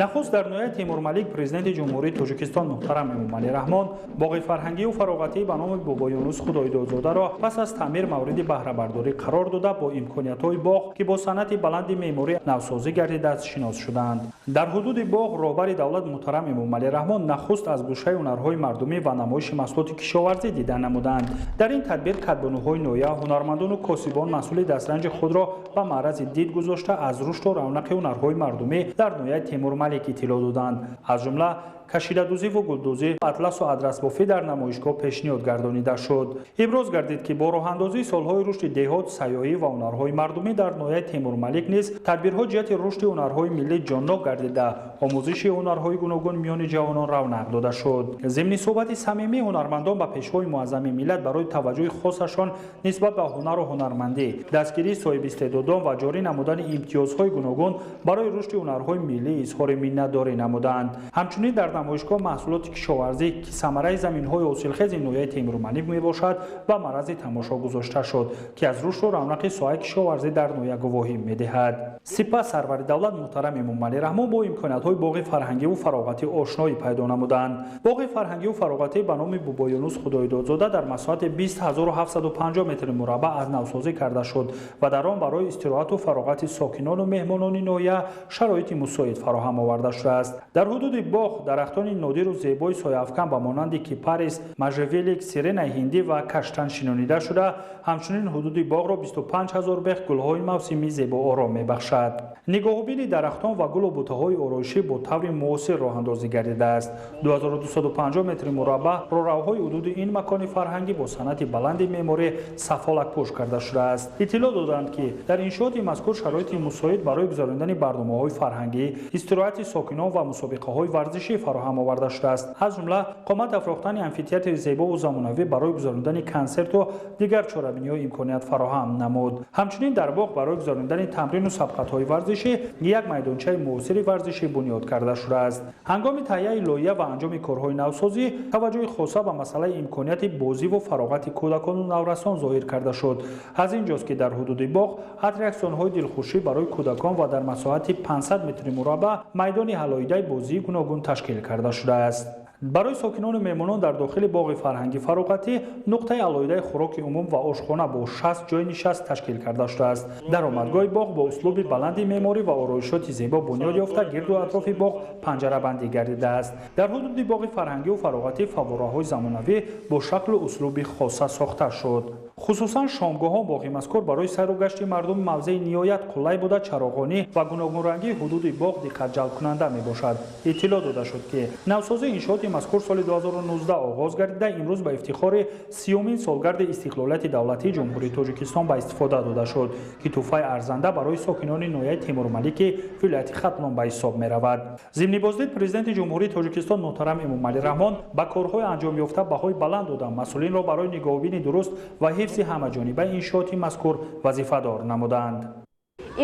Нахуст дар ноҳияи Темурмалик президенти Ҷумҳурии Тоҷикистон муҳтарам Эмомалӣ Раҳмон боғи фарҳангию фароғатӣ ба номи Бобо Юнус Худойдодзодаро пас аз таъмир мавриди баҳрабардорӣ қарор дода, бо имкониятҳои боғ, ки бо санъати баланди меъморӣ навсозӣ гардидааст, шинос шуданд. Дар ҳудуди боғ роҳбари давлат муҳтарам Эмомалӣ Раҳмон нахуст аз гӯшаи ҳунарҳои мардумӣ ва намоиши маҳсулоти кишоварзӣ дида намуданд. Дар ин тадбир кадбонуҳои ноҳия, ҳунармандону косибон маҳсули дастранҷи худро ба маърази дид гузошта, аз рушду равнақи ҳунарҳои мардумӣ дар ноҳияи Темурмалик иттилоъ доданд. Аз ҷумла кашидадӯзиву гулдӯзӣ, атласу адрасбофӣ дар намоишгоҳ пешниҳод гардонида шуд. Иброз гардид, ки бо роҳандозии солҳои рушди деҳот, сайёҳӣ ва ҳунарҳои мардумӣ дар ноҳияи Темурмалик низ тадбирҳо ҷиҳати рушди ҳунарҳои миллӣ ҷоннок гардида, омӯзиши ҳунарҳои гуногун миёни ҷавонон равнақ дода шуд. Зимни суҳбати самимӣ ҳунармандон ба пешвои муаззами миллат барои таваҷҷӯҳи хосашон нисбат ба ҳунару ҳунармандӣ, дастгирии соҳибистеъдодон ва ҷорӣ намудани имтиёзҳои гуногун барои рушди ҳунарҳои миллӣ изҳори миннатдорӣ намуданд. Ҳамчунин дар намоишгоҳ маҳсулоти кишоварзӣ, ки самараи заминҳои ҳосилхези ноҳияи Темурмалик мебошад, ба маррази тамошо гузошта шуд, ки аз рушду равнақи соҳаи кишоварзӣ дар ноҳия гувоҳӣ медиҳад. Сипас сарвари давлат муҳтарам Эмомалӣ Раҳмон бо имкониятҳои боғи фарҳангиву фароғатӣ ошноӣ пайдо намуданд. Боғи фарҳангиву фароғатӣ ба номи Бобоюнус Худойдодзода дар масоҳати 20750 метри мураббаъ аз навсозӣ карда шуд ва дар он барои истироҳату фароғати сокинону меҳмонони ноҳия шароити мусоид фароҳам оварда шудааст. Дар ҳудуди боғ дарахтони нодиру зебои сояафкан ба монанди кипарис, мажевелик, сиренаи ҳиндӣ ва каштан шинонида шуда, ҳамчунин ҳудуди боғро 25 000 бех гулҳои мавсимӣ зебоором мебахшад. Нигоҳубини дарахтон ва гулу бутаҳои ороишӣ бо таври муосир роҳандозӣ гардидааст. 2250 метри мураббаъ роҳравҳои ҳудуди ин макони фарҳангӣ бо санъати баланди меъморӣ сафолакпӯш карда шудааст. Иттилоъ доданд, ки дар иншооти мазкур шароити мусоид барои гузаронидани барномаҳои фарҳангӣ, истироҳати сокинон ва мусобиқаҳои варзишӣ фароҳам оварда шудааст. Аз ҷумла қомат афрохтани амфитеатри зебову замонавӣ барои гузаронидани консерту дигар чорабиниҳо имконият фароҳам намуд. Ҳамчунин дар боғ барои гузаронидани тамрину сабқатҳои варзишӣ як майдончаи муосири варзишӣ бунёд карда шудааст. Ҳангоми таҳияи лоиҳа ва анҷоми корҳои навсозӣ таваҷҷӯҳи хоса ба масъалаи имконияти бозиву фароғати кӯдакону наврасон зоҳир карда шуд. Аз ин ҷост, ки дар ҳудуди боғ аттраксионҳои дилхушӣ барои кӯдакон ва дар масоҳати 500 метри мураббаъ майдони ҳалоидаи бозии гуногун ташкил карда шудааст. Барои сокинону меҳмонон дар дохили боғи фарҳангӣ фароғатӣ нуқтаи алоҳидаи хӯроки умум ва ошхона бо 60 ҷойи нишаст ташкил карда шудааст. Даромадгоҳи боғ бо услуби баланди меъморӣ ва ороишоти зебо бунёд ёфта, гирду атрофи боғ панҷарабандӣ гардидааст. Дар ҳудуди боғи фарҳангиву фароғатӣ фаввораҳои замонавӣ бо шаклу услуби хоса сохта шуд. Хусусан шомгоҳон боғи мазкур барои сайру гашти мардум мавзеи ниҳоят қулай буда, чароғонӣ ва гуногунрангии ҳудуди боғ диққатҷалбкунанда мебошад. Иттилоъ дода шуд, ки навсозии иншооти мазкур соли 2019 оғоз гардида, имрӯз ба ифтихори 30-умин солгарди истиқлолияти давлатии Ҷумҳурии Тоҷикистон ба истифода дода шуд, ки тӯҳфаи арзанда барои сокинони ноҳияи Темурмалики вилояти Хатлон ба ҳисоб меравад. Зимни боздид Президенти Ҷумҳурии Тоҷикистон муҳтарам Эмомалӣ Раҳмон ба корҳои анҷомёфта баҳои баланд дода, масъулинро барои нигоҳубини дуруст ва ҳифзи ҳамаҷонибаи иншооти мазкур вазифадор намуданд.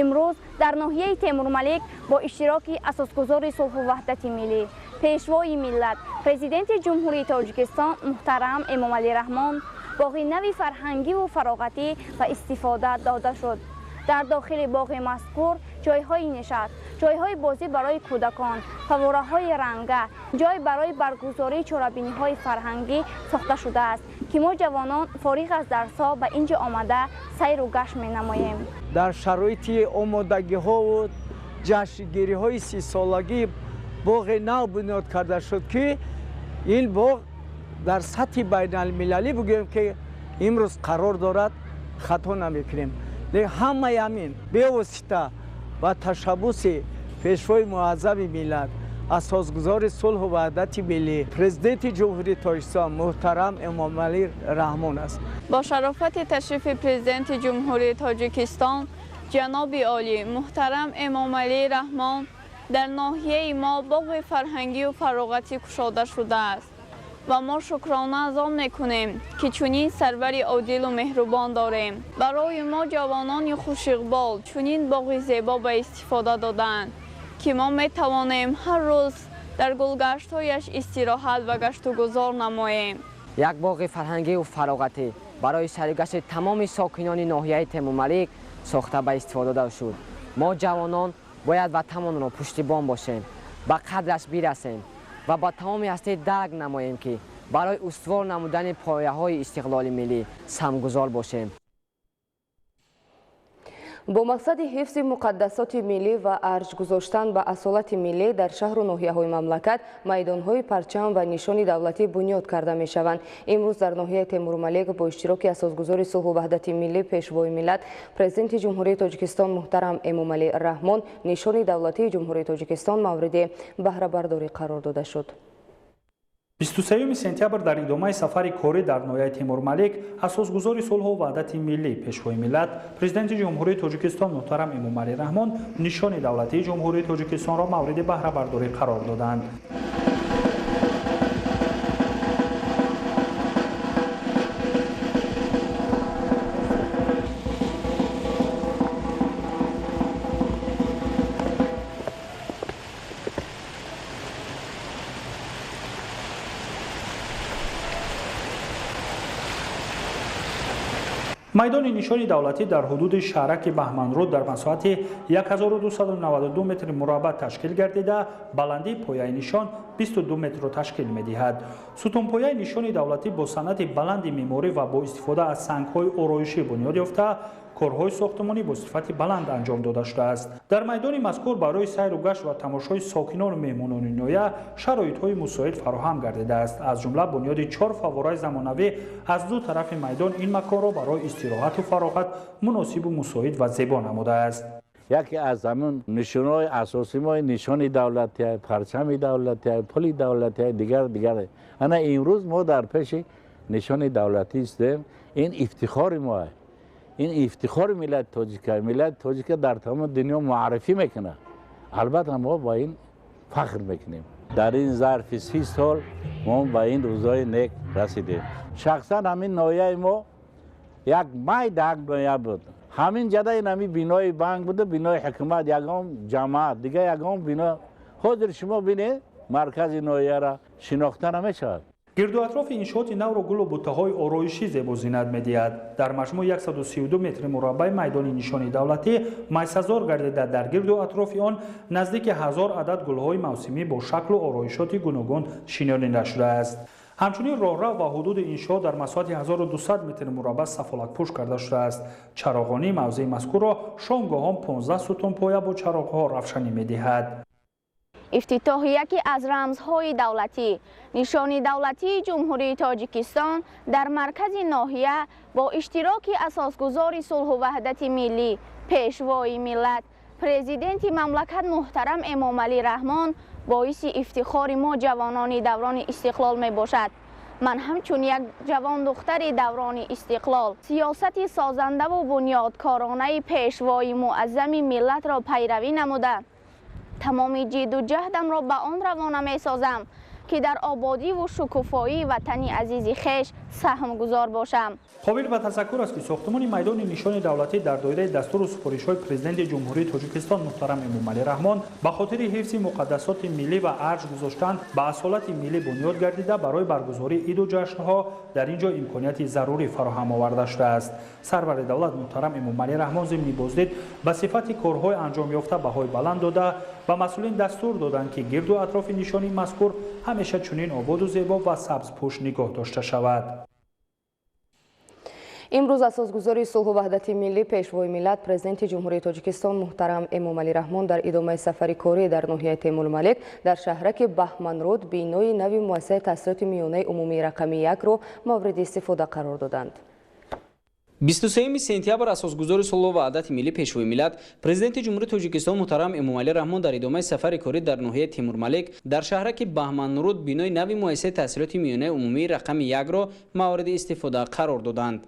Имрӯз дар ноҳияи Темурмалик бо иштироки асосгузори сулҳу ваҳдати миллӣ, пешвои миллат, Президенти Ҷумҳурии Тоҷикистон муҳтарам Эмомалӣ Раҳмон боғи нави фарҳангиву фароғатӣ ба истифода дода шуд. Дар дохили боғи мазкур ҷойҳои нишаст, ҷойҳои бозӣ барои кӯдакон, фаввораҳои ранга, ҷой барои баргузории чорабиниҳои фарҳангӣ сохта шудааст, ки мо ҷавонон фориғ аз дарсҳо ба ин ҷо омада сайру гашт менамоем. Дар шароити омодагиҳову ҷашнгириҳои 30-солагӣ боғи нав бунёд карда шуд, ки ин боғ дар сатҳи байналмилалӣ бигӯем, ки имрӯз қарор дорад, хато намекунем. Ҳамаи ҳамин бевосита ба ташаббуси пешвои муаззами миллат, асосгузори сулҳу ваҳдати миллӣ, Президенти Ҷумҳурии Тоҷикистон муҳтарам Эмомалӣ Раҳмон аст. Бо шарофати ташрифи Президенти Ҷумҳурии Тоҷикистон ҷаноби олӣ муҳтарам Эмомалӣ Раҳмон дар ноҳияи мо боғи фарҳангию фароғатӣ кушода шудааст ва мо шукрона аз он мекунем, ки чунин сарвари одилу меҳрубон дорем. Барои мо ҷавонони хушиқбол чунин боғи зебо ба истифода додаанд, ки мо метавонем ҳар рӯз дар гулгаштҳояш истироҳат ва гаштугузор намоем. Як боғи фарҳангию фароғатӣ барои сайругашти тамоми сокинони ноҳияи Темурмалик сохта ба истифода дода шуд. Мо ҷавонон бояд ватанамонро пуштибон бошем, ба қадраш бирасем ва ба тамоми ҳастӣ дарк намоем, ки барои устувор намудани пояҳои истиқлоли миллӣ самгузор бошем. Бо мақсади ҳифзи муқаддасоти миллӣ ва арҷ гузоштан ба асолати миллӣ дар шаҳру ноҳияҳои мамлакат майдонҳои парчам ва нишони давлатӣ бунёд карда мешаванд. Имрӯз дар ноҳияи Темурмалик бо иштироки асосгузори сулҳу ваҳдати миллӣ, пешвои миллат, Президенти Ҷумҳурии Тоҷикистон муҳтарам Эмомалӣ Раҳмон нишони давлатии Ҷумҳурии Тоҷикистон мавриди баҳрабардорӣ қарор дода шуд. 23 сентябр дар идомаи сафари корӣ дар ноҳияи Темурмалик асосгузори сулҳу ваҳдати миллӣ, пешвои миллат, Президенти Ҷумҳурии Тоҷикистон муҳтарам Эмомалӣ Раҳмон нишони давлатии Ҷумҳурии Тоҷикистонро мавриди баҳрабардорӣ қарор доданд. Майдони нишони давлатӣ дар ҳудуди шаҳраки Баҳманруд дар масоҳати 1292 метри мураббаъ ташкил гардида, баландии пояи нишон 22 метрро ташкил медиҳад. Сутунпояи нишони давлатӣ бо санъати баланди меъморӣ ва бо истифода аз сангҳои ороишӣ бунёд ёфта, корҳои сохтмонӣ бо сифати баланд анҷом дода шудааст. Дар майдони мазкур барои сайру гашт ва тамошои сокинону меҳмонони ноҳия шароитҳои мусоид фароҳам гардидааст. Аз ҷумла бунёди 4 фаввораи замонавӣ аз ду тарафи майдон ин маконро барои истироҳату фароғат муносибу мусоид ва зебо намудааст. Яке аз ҳамон нишонҳои асосии мо нишони давлатӣ, парчами давлатӣ, пули давлатӣ, дигар дигар. Ана имрӯз мо дар пеши нишони давлатӣ истем. Ин ифтихори мо аст. Ин ифтихори миллати тоҷика. Миллати тоҷика дар тамоми дунё муаррифӣ мекунад. Албатта мо ба ин фахр мекунем. Дар ин зарфи 30 сол мо ба ин рӯзҳои нек расидем. Шахсан ҳамин ноҳияи мо як майда як ноҳия буд. Ҳамин ҷада ин ҳамин бинои банк буда, бинои ҳукумат, ягон ҷамоат, дига ягон бино. Ҳозир шумо бинед маркази ноҳияра шинохта намешавад. Гирду атрофи иншооти навро гулу буттаҳои ороишӣ зебо зинат медиҳад. Дар маҷмӯъ 132 метри мураббаи майдони нишони давлатӣ майсазор гардида, дар гирду атрофи он наздики 1000 адад гулҳои мавсимӣ бо шаклу ороишоти гуногун шинонида шудааст. Ҳамчунин роҳрав ва ҳудуди иншоот дар масоҳати 1200 метри мураббаъ сафолатпӯш карда шудааст. Чароғонии мавзеи мазкурро шомгоҳон 15 сутунпоя бо чароғҳо равшанӣ медиҳад. Ифтитоҳи яке аз рамзҳои давлатӣ, нишони давлатии Ҷумҳурии Тоҷикистон дар маркази ноҳия бо иштироки асосгузори сулҳу ваҳдати миллӣ, пешвои миллат, президенти мамлакат муҳтарам Эмомалӣ Раҳмон боиси ифтихори мо ҷавонони даврони истиқлол мебошад. Ман ҳамчун як ҷавондухтари даврони истиқлол сиёсати созандаву бунёдкоронаи пешвои муаззами миллатро пайравӣ намуда, тамоми ҷидду ҷаҳдамро ба он равона месозам, ки дар ободиву шукуфоии ватани азизи хеш саҳмгузор бошам. Қобил ба тасаккур аст, ки сохтмони майдони нишони давлатӣ дар доираи дастуру супоришҳои президенти Ҷумҳурии Тоҷикистон муҳтарам Эмомалӣ Раҳмон ба хотири ҳифзи муқаддасоти миллӣ ва арҷ гузоштан ба асолати миллӣ бунёд гардида, барои баргузории иду ҷашнҳо дар ин ҷо имконияти зарурӣ фароҳам оварда шудааст. Сарвари давлат муҳтарам Эмомалӣ Раҳмон зимни боздид ба сифати корҳои анҷомёфта баҳои баланд дода, ба масъулин дастур доданд, ки гирду атрофи нишони мазкур ҳамеша чунин ободу зебо ва сабзпӯш нигоҳ дошта шавад. Имрӯз асосгузори сулҳу ваҳдати миллӣ, пешвои миллат, президенти Ҷумҳурии Тоҷикистон муҳтарам Эмомалӣ Раҳмон дар идомаи сафари корӣ дар ноҳияи Темурмалик дар шаҳраки Баҳманруд бинои нави муассисаи таҳсилоти миёнаи умумии рақами 1-ро мавриди истифода қарор доданд. 23 сентябр асосгузори сулҳу ваҳдати миллӣ, пешвои миллат, президенти Ҷумҳурии Тоҷикистон муҳтарам Эмомалӣ Раҳмон дар идомаи сафари корӣ дар ноҳияи Темурмалик дар шаҳраки Баҳманруд бинои нави муассисаи таҳсилоти миёнаи умумии рақами 1-ро мавриди истифода қарор доданд.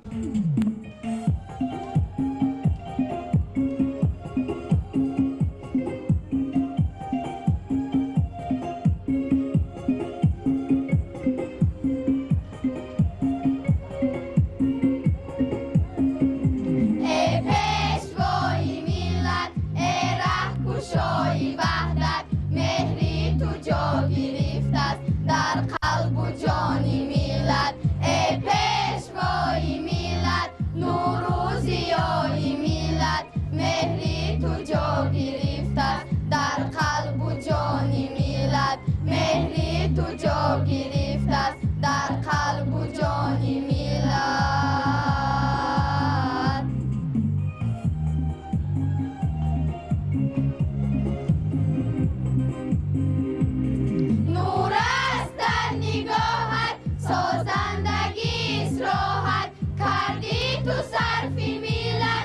Созандагист роҳат, кардӣ ту сарфи миллат.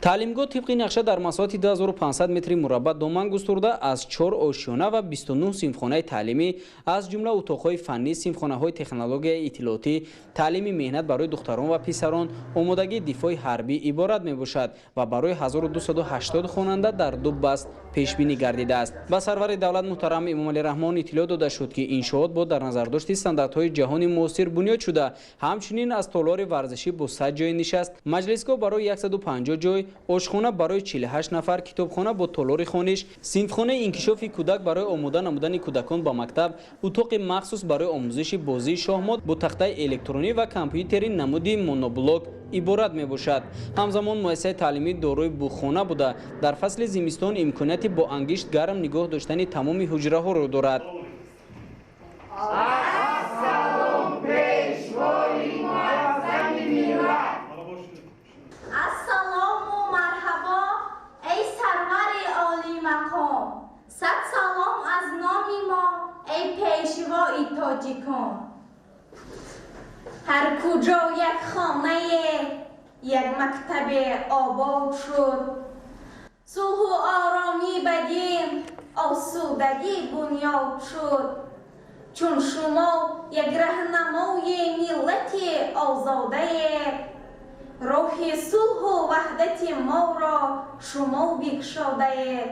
Таълимгоҳ тибқи нақша дар масоҳати 2500 метри мураббаъ доман густурда, аз 4 ошёна ва 29 синфхонаи таълимӣ, аз ҷумла утоқҳои фаннӣ, синфхонаҳои технологияи иттилоотӣ, таълими меҳнат барои духтарон ва писарон, омодагии дифои ҳарбӣ иборат мебошад ва барои 1280 хонанда дар ду баст пешбинӣ гардидааст. Ба сарвари давлат муҳтарам Эмомалӣ Раҳмон иттилоъ дода шуд, ки иншоот бо дар назардошти стандартҳои ҷаҳони муосир бунёд шуда, ҳамчунин аз толори варзишӣ бо 100 ҷойи нишаст, маҷлисгоҳ барои 150 ҷой, ошхона барои 48 нафар, китобхона бо толори хониш, синфхонаи инкишофи кӯдак барои омода намудани кӯдакон ба мактаб, утоқи махсус барои омӯзиши бозии шоҳмот бо тахтаи электронӣ ва компютери намуди моноблок иборат мебошад. Ҳамзамон муассисаи таълимӣ дорои буғхона буда, дар фасли зимистон имконияти бо ангишт гарм нигоҳ доштани тамоми ҳуҷраҳоро дорад. Сад салом аз номи мо, эй пешвои тоҷикон. Ҳар куҷо як хонае, як мактабе обод шуд, сулҳу оромӣ ба дин, осудагӣ бунёд шуд. Чун шумо як раҳнамои миллати озодаед, роҳи сулҳу ваҳдати моро шумо бикшодаед.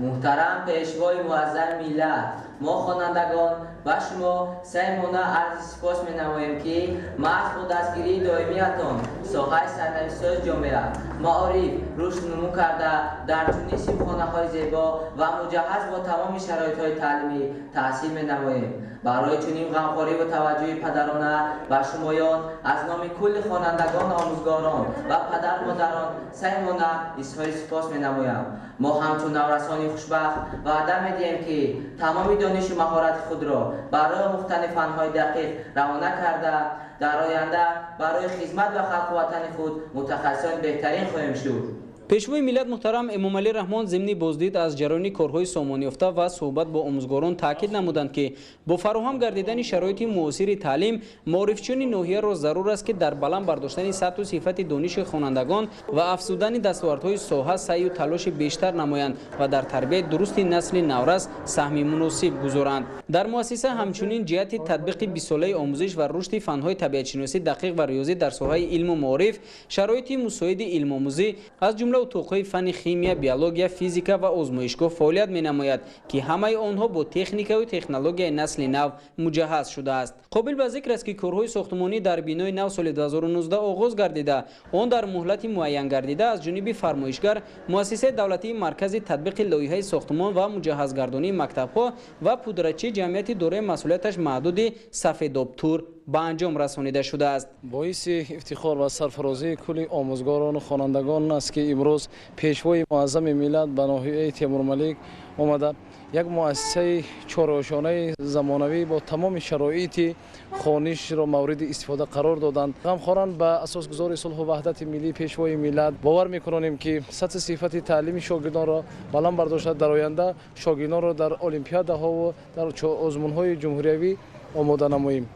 Муҳтарам пешвои муаззами миллат, мо хонандагон ба шумо самимона арзи сипос менамоем, ки маҳз бо дастгирии доимиятон соҳаи сарнавиштсози ҷомеа, маориф рушд нумӯ карда, дар чунин синфхонаҳои зебо ва муҷаҳҳаз бо тамоми шароитҳои таълимӣ таҳсил менамоем. Барои чунин ғамхорӣ ва таваҷҷӯҳи падарона ба шумоён аз номи кулли хонандагон, омӯзгорон ва падару модарон самимона изҳори сипос менамоям. Мо ҳамчун наврасони хушбахт ваъда медиҳем, ки тамоми донишу маҳорати худро барои омӯхтани фанҳои дақиқ равона карда, дар оянда барои хизмат ба халқу ватани худ мутахассисони беҳтарин хоҳем шуд. Пешвои миллат муҳтарам Эмомалӣ Раҳмон зимни боздид аз ҷараёни корҳои сомонёфта ва суҳбат бо омӯзгорон таъкид намуданд, ки бо фароҳам гардидани шароити муосири таълим маорифчиёни ноҳияро зарур аст, ки дар баланд бардоштани сатҳу сифати дониши хонандагон ва афзудани дастовардҳои соҳа саъю талоши бештар намоянд ва дар тарбияи дурусти насли наврас саҳми муносиб гузоранд. Дар муассиса ҳамчунин ҷиҳати татбиқи бистсолаи омӯзиш ва рушди фанҳои табиатшиносӣ дақиқ ва риёзӣ дар соҳаи илму маориф шароити мусоиди илмомӯзӣ, аз ҷумла утоқҳои фанни химия, биология, физика ва озмоишгоҳ фаъолият менамояд, ки ҳамаи онҳо бо техникаю технологияи насли нав муҷаҳҳаз шудааст. Қобил ба зикр аст, ки корҳои сохтмонӣ дар бинои нав соли 2019 оғоз гардида, он дар муҳлати муайян гардида аз ҷониби фармоишгар муассисаи давлатии маркази татбиқи лоиҳаи сохтмон ва муҷаҳҳазгардонии мактабҳо ва пудратчии ҷамъияти дорои масъулияташ маҳдуди Сафедобтур ба анҷом расонида шудааст. Боиси ифтихор ва сарфарозии кулли омӯзгорону хонандагон аст, ки имрӯз пешвои муаззами миллат ба ноҳияи Темурмалик омада, як муассисаи чорошонаи замонавӣ бо тамоми шароити хонишро мавриди истифода қарор доданд. Ғамхоран ба асосгузори сулҳу ваҳдати миллӣ, пешвои миллат бовар мекунонем, ки сатҳи сифати таълими шогирдонро баланд бардошта, дар оянда шогирдонро дар олимпиадаҳову дар озмунҳои ҷумҳуриявӣ омода намоем.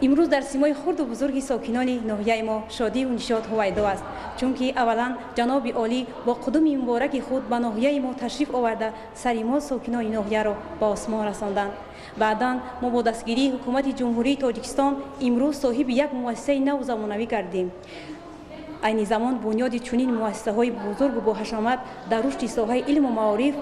Имрӯз дар симои хурду бузурги сокинони ноҳияи мо шодию нишот ҳувайдо аст, чунки аввалан ҷаноби олӣ бо қудуми мубораки худ ба ноҳияи мо ташриф оварда, сари мо сокинони ноҳияро ба осмон расонданд. Баъдан мо бо дастгирии ҳукумати Ҷумҳурии Тоҷикистон имрӯз соҳиби як муассисаи наву замонавӣ гардем. Айни замон бунёди чунин муассисаҳои бузургу боҳашомат дар рушди соҳаи илму маориф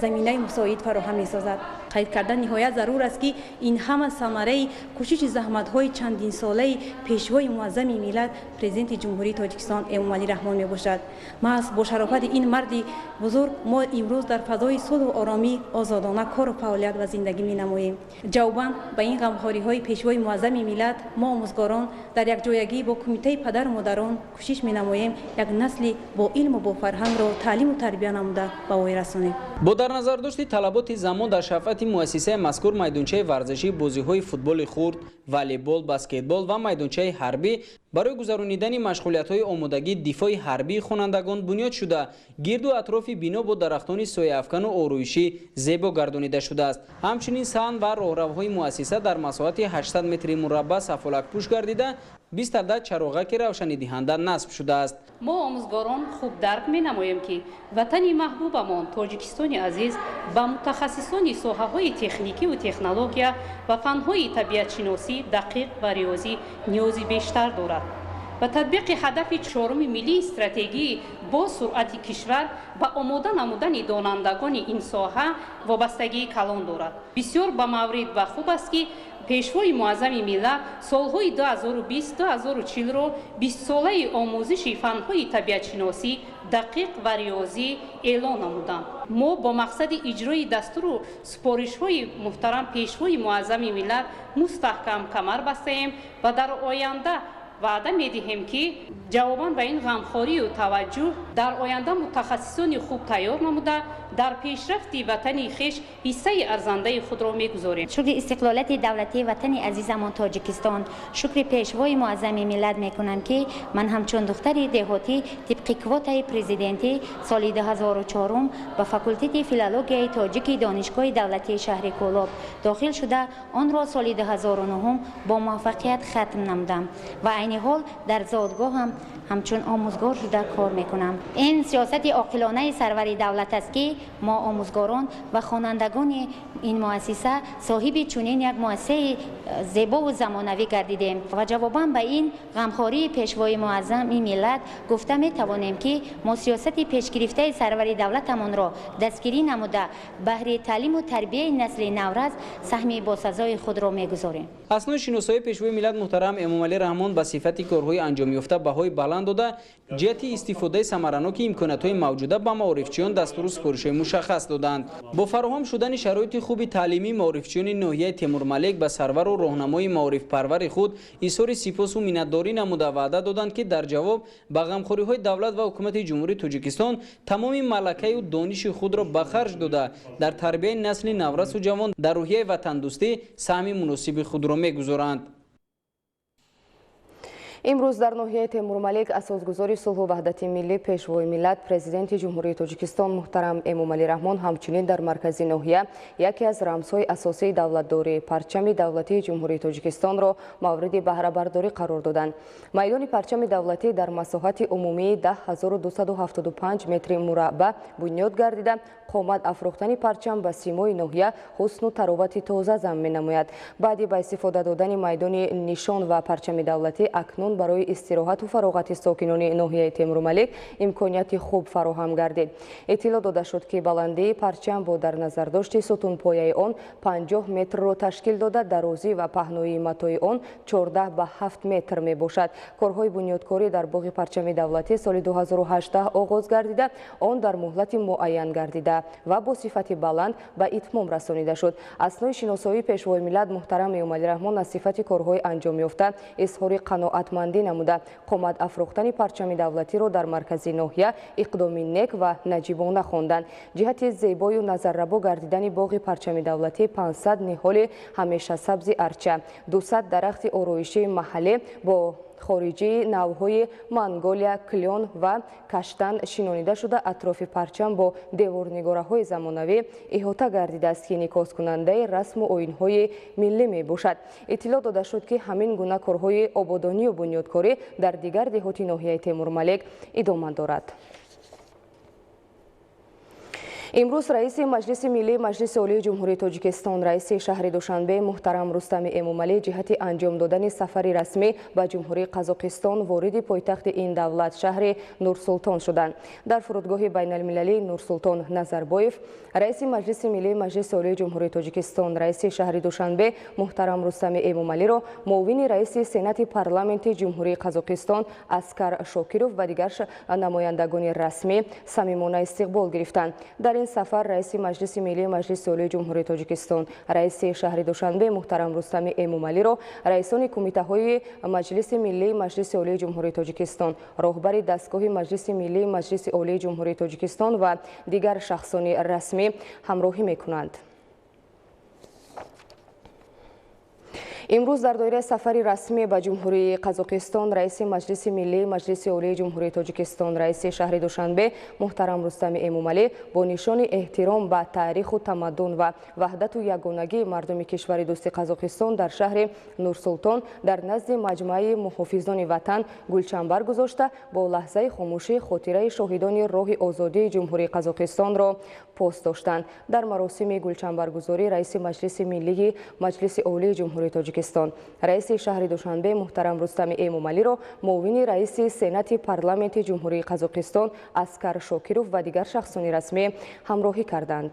заминаи мусоид фароҳам месозад. Қайд кардан ниҳоят зарур аст, ки ин ҳама самараи кӯшиши заҳматҳои чандинсолаи пешвои муаззами миллат, президенти Ҷумҳурии Тоҷикистон Эмомалӣ Раҳмон мебошад. Маҳз бо шарофати ин марди бузург мо имрӯз дар фазои сулҳу оромӣ озодона кору фаъолият ва зиндагӣ менамоем. Ҷавобан ба ин ғамхориҳои пешвои муаззами миллат мо омӯзгорон дар якҷоягӣ бо кумитаи падару модарон кӯшиш менамоем як насли бо илму бо фарҳангро таълиму тарбия намуда ба воя расонем. Бо дар назардошти талаботи замон дар шафати муассисаи мазкур майдончаи варзишӣ, бозиҳои футболи хурд, волейбол, баскетбол ва майдончаи ҳарбӣ барои гузаронидани машғулиятҳои омодагии дифои ҳарбии хонандагон бунёд шуда, гирду атрофи бино бо дарахтони сояафкану ороишӣ зебо гардонида шудааст. Ҳамчунин саҳн ва роҳравҳои муассиса дар масоҳати 800 метри мураббаъ сафолакпӯш гардида, 20 адад чароғаки равшанидиҳанда насб шудааст. Мо омӯзгорон хуб дарк менамоем, ки ватани маҳбубамон Тоҷикистони азиз ба мутахассисони соҳаҳои техникиву технология ва фанҳои табиатшиносӣ, дақиқ ва риёзӣ ниёзи бештар дорад. Ба татбиқи ҳадафи чоруми миллии стратегии бо суръати кишвар ба омода намудани донандагони ин соҳа вобастагии калон дорад. Бисёр ба маврид ва хуб аст, ки Пешвои муаззами миллат солҳои 2020-2040-ро 20-солаи омӯзиши фанҳои табиатшиносӣ, дақиқ ва риёзӣ эълон намуданд. Мо бо мақсади иҷрои дастуру супоришҳои муҳтарам Пешвои муаззами миллат мустаҳкам камар бастаем ва дар оянда ваъда медиҳем, ки ҷавобан ба ин ғамхорию таваҷҷӯҳ дар оянда мутахассисони хуб тайёр намуда, дар пешрафти ватани хеш ҳиссаи арзандаи худро мегузорем. Шукри истиқлолияти давлатии ватани азизамон Тоҷикистон, шукри Пешвои муаззами миллат мекунам, ки ман ҳамчун духтари деҳотӣ тибқи квотаи президентӣ соли 2004 ба факултети филологияи тоҷики Донишгоҳи давлатии шаҳри Кӯлоб дохил шуда, онро соли 2009 бо муваффақият хатм намудам ва айни ҳол дар зодгоҳам ҳамчун омӯзгор шуда кор мекунам. Ин сиёсати оқилонаи сарвари давлат аст, ки мо омӯзгорон ва хонандагони ин муассиса соҳиби чунин як муассисаи зебову замонавӣ гардидем ва ҷавобан ба ин ғамхории Пешвои муаззами миллат гуфта метавонем, ки мо сиёсати пешгирифтаи сарвари давлатамонро дастгирӣ намуда, баҳри таълиму тарбияи насли наврас саҳми босазои худро мегузорем. Аснои шиносоии Пешвои миллат муҳтарам Эмомалӣ Раҳмон ба сифати корҳои анҷомёфта баҳои баланд дода, ҷиҳати истифодаи самараноки имкониятҳои мавҷуда ба маорифчиён дастуру супоришҳои мушаххас доданд. Бо фароҳам шудани шароити хуби таълимӣ маорифчиёни ноҳияи Темурмалик ба сарвару роҳнамои маорифпарвари худ изҳори сипосу миннатдорӣ намуда, ваъда доданд, ки дар ҷавоб ба ғамхориҳои давлат ва ҳукумати Ҷумҳурии Тоҷикистон тамоми малакаю дониши худро ба харҷ дода, дар тарбияи насли наврасу ҷавон дар рӯҳияи ватандӯстӣ саҳми муносиби худро мегузоранд. Имрӯз дар ноҳияи Темурмалик асосгузори сулҳу ваҳдати миллӣ, Пешвои миллат, Президенти Ҷумҳурии Тоҷикистон муҳтарам Эмомалӣ Раҳмон ҳамчунин дар маркази ноҳия яке аз рамзҳои асосии давлатдорӣ, парчами давлатии Ҷумҳурии Тоҷикистонро мавриди баҳрабардорӣ қарор доданд. Майдони парчами давлатӣ дар масоҳати умумии 10275 метри мураббаъ бунёд гардида, қомат афрохтани парчам ба симои ноҳия ҳусну таровати тоза зам менамояд. Баъди ба истифода додани майдони нишон ва парчами давлатӣ акнун барои истироҳату фароғати сокинони ноҳияи Темурмалик имконияти хуб фароҳам гардид. Иттилоъ дода шуд, ки баландии парчам бо дар назардошти сутунпояи он 50 метрро ташкил дода, дарозӣ ва паҳноии матои он 14 ба 7 метр мебошад. Корҳои бунёдкорӣ дар боғи парчами давлатӣ соли 2018 оғоз гардида, он дар муҳлати муайян гардида ва бо сифати баланд ба итмом расонида шуд. Аснои шиносоии Пешвои миллат муҳтарам Эмомалӣ Раҳмон аз сифати корҳои анҷомёфта изҳори қаноатмандӣ намуда, қомат афрохтани парчами давлатиро дар маркази ноҳия иқдоми нек ва наҷибона хонданд. Ҷиҳати зебою назаррабо гардидани боғи парчами давлатӣ 500 ниҳоли ҳамешасабзи арча, 200 дарахти ороишии маҳаллӣ бо хориҷии навъҳои манголия, клён ва каштан шинонида шуда, атрофи парчам бо деворнигораҳои замонавӣ иҳота гардидааст, ки инъикоскунандаи расму оинҳои миллӣ мебошад. Иттилоъ дода шуд, ки ҳамин гуна корҳои ободонию бунёдкорӣ дар дигар деҳоти ноҳияи Темурмалик идома дорад. Имрӯз раиси Маҷлиси Миллии Маҷлиси Олии Ҷумҳурии Тоҷикистон, раиси шаҳри Душанбе муҳтарам Рустами Эмомалӣ ҷиҳати анҷом додани сафари расмӣ ба Ҷумҳурии Қазоқистон вориди пойтахти ин давлат, шаҳри Нурсултон шуданд. Дар фурудгоҳи байналмилалии Нурсултон Назарбоев раиси Маҷлиси Миллии Маҷлиси Олии Ҷумҳурии Тоҷикистон, раиси шаҳри Душанбе муҳтарам Рустами Эмомалиро муовини раиси Сенати Парламенти Ҷумҳурии Қазоқистон Аскар Шокиров ва дигар намояндагони расмӣ самимона истиқбол гирифтанд. Дар ин сафар раиси Маҷлиси Миллии Маҷлиси Олии Ҷумҳурии Тоҷикистон, раиси шаҳри Душанбе муҳтарам Рустами Эмомалиро раисони кумитаҳои Маҷлиси Миллии Маҷлиси Олии Ҷумҳурии Тоҷикистон, роҳбари дастгоҳи Маҷлиси Миллии Маҷлиси Олии Ҷумҳурии Тоҷикистон ва дигар шахсони расмӣ ҳамроҳӣ мекунанд. Имрӯз дар доираи сафари расмӣ ба Ҷумҳурии Қазоқистон раиси Маҷлиси Миллии Маҷлиси Олии Ҷумҳурии Тоҷикистон, раиси шаҳри Душанбе муҳтарам Рустами Эмомалӣ бо нишони эҳтиром ба таъриху тамаддун ва ваҳдату ягонагии мардуми кишвари дӯсти Қазоқистон дар шаҳри Нурсултон дар назди маҷмӯаи муҳофизони ватан гулчанбар гузошта, бо лаҳзаи хомӯшӣ хотираи шоҳидони роҳи озодии Ҷумҳурии Қазоқистонро пос доштанд. Дар маросими гулчанбаргузорӣ раиси Маҷлиси Миллии Маҷлиси Олии Ҷумҳурии Тоҷикистон, раиси шаҳри Душанбе муҳтарам Рустами Эмомалиро муовини раиси Сенати Парламенти Ҷумҳурии Қазоқистон Аскар Шокиров ва дигар шахсони расмӣ ҳамроҳӣ карданд.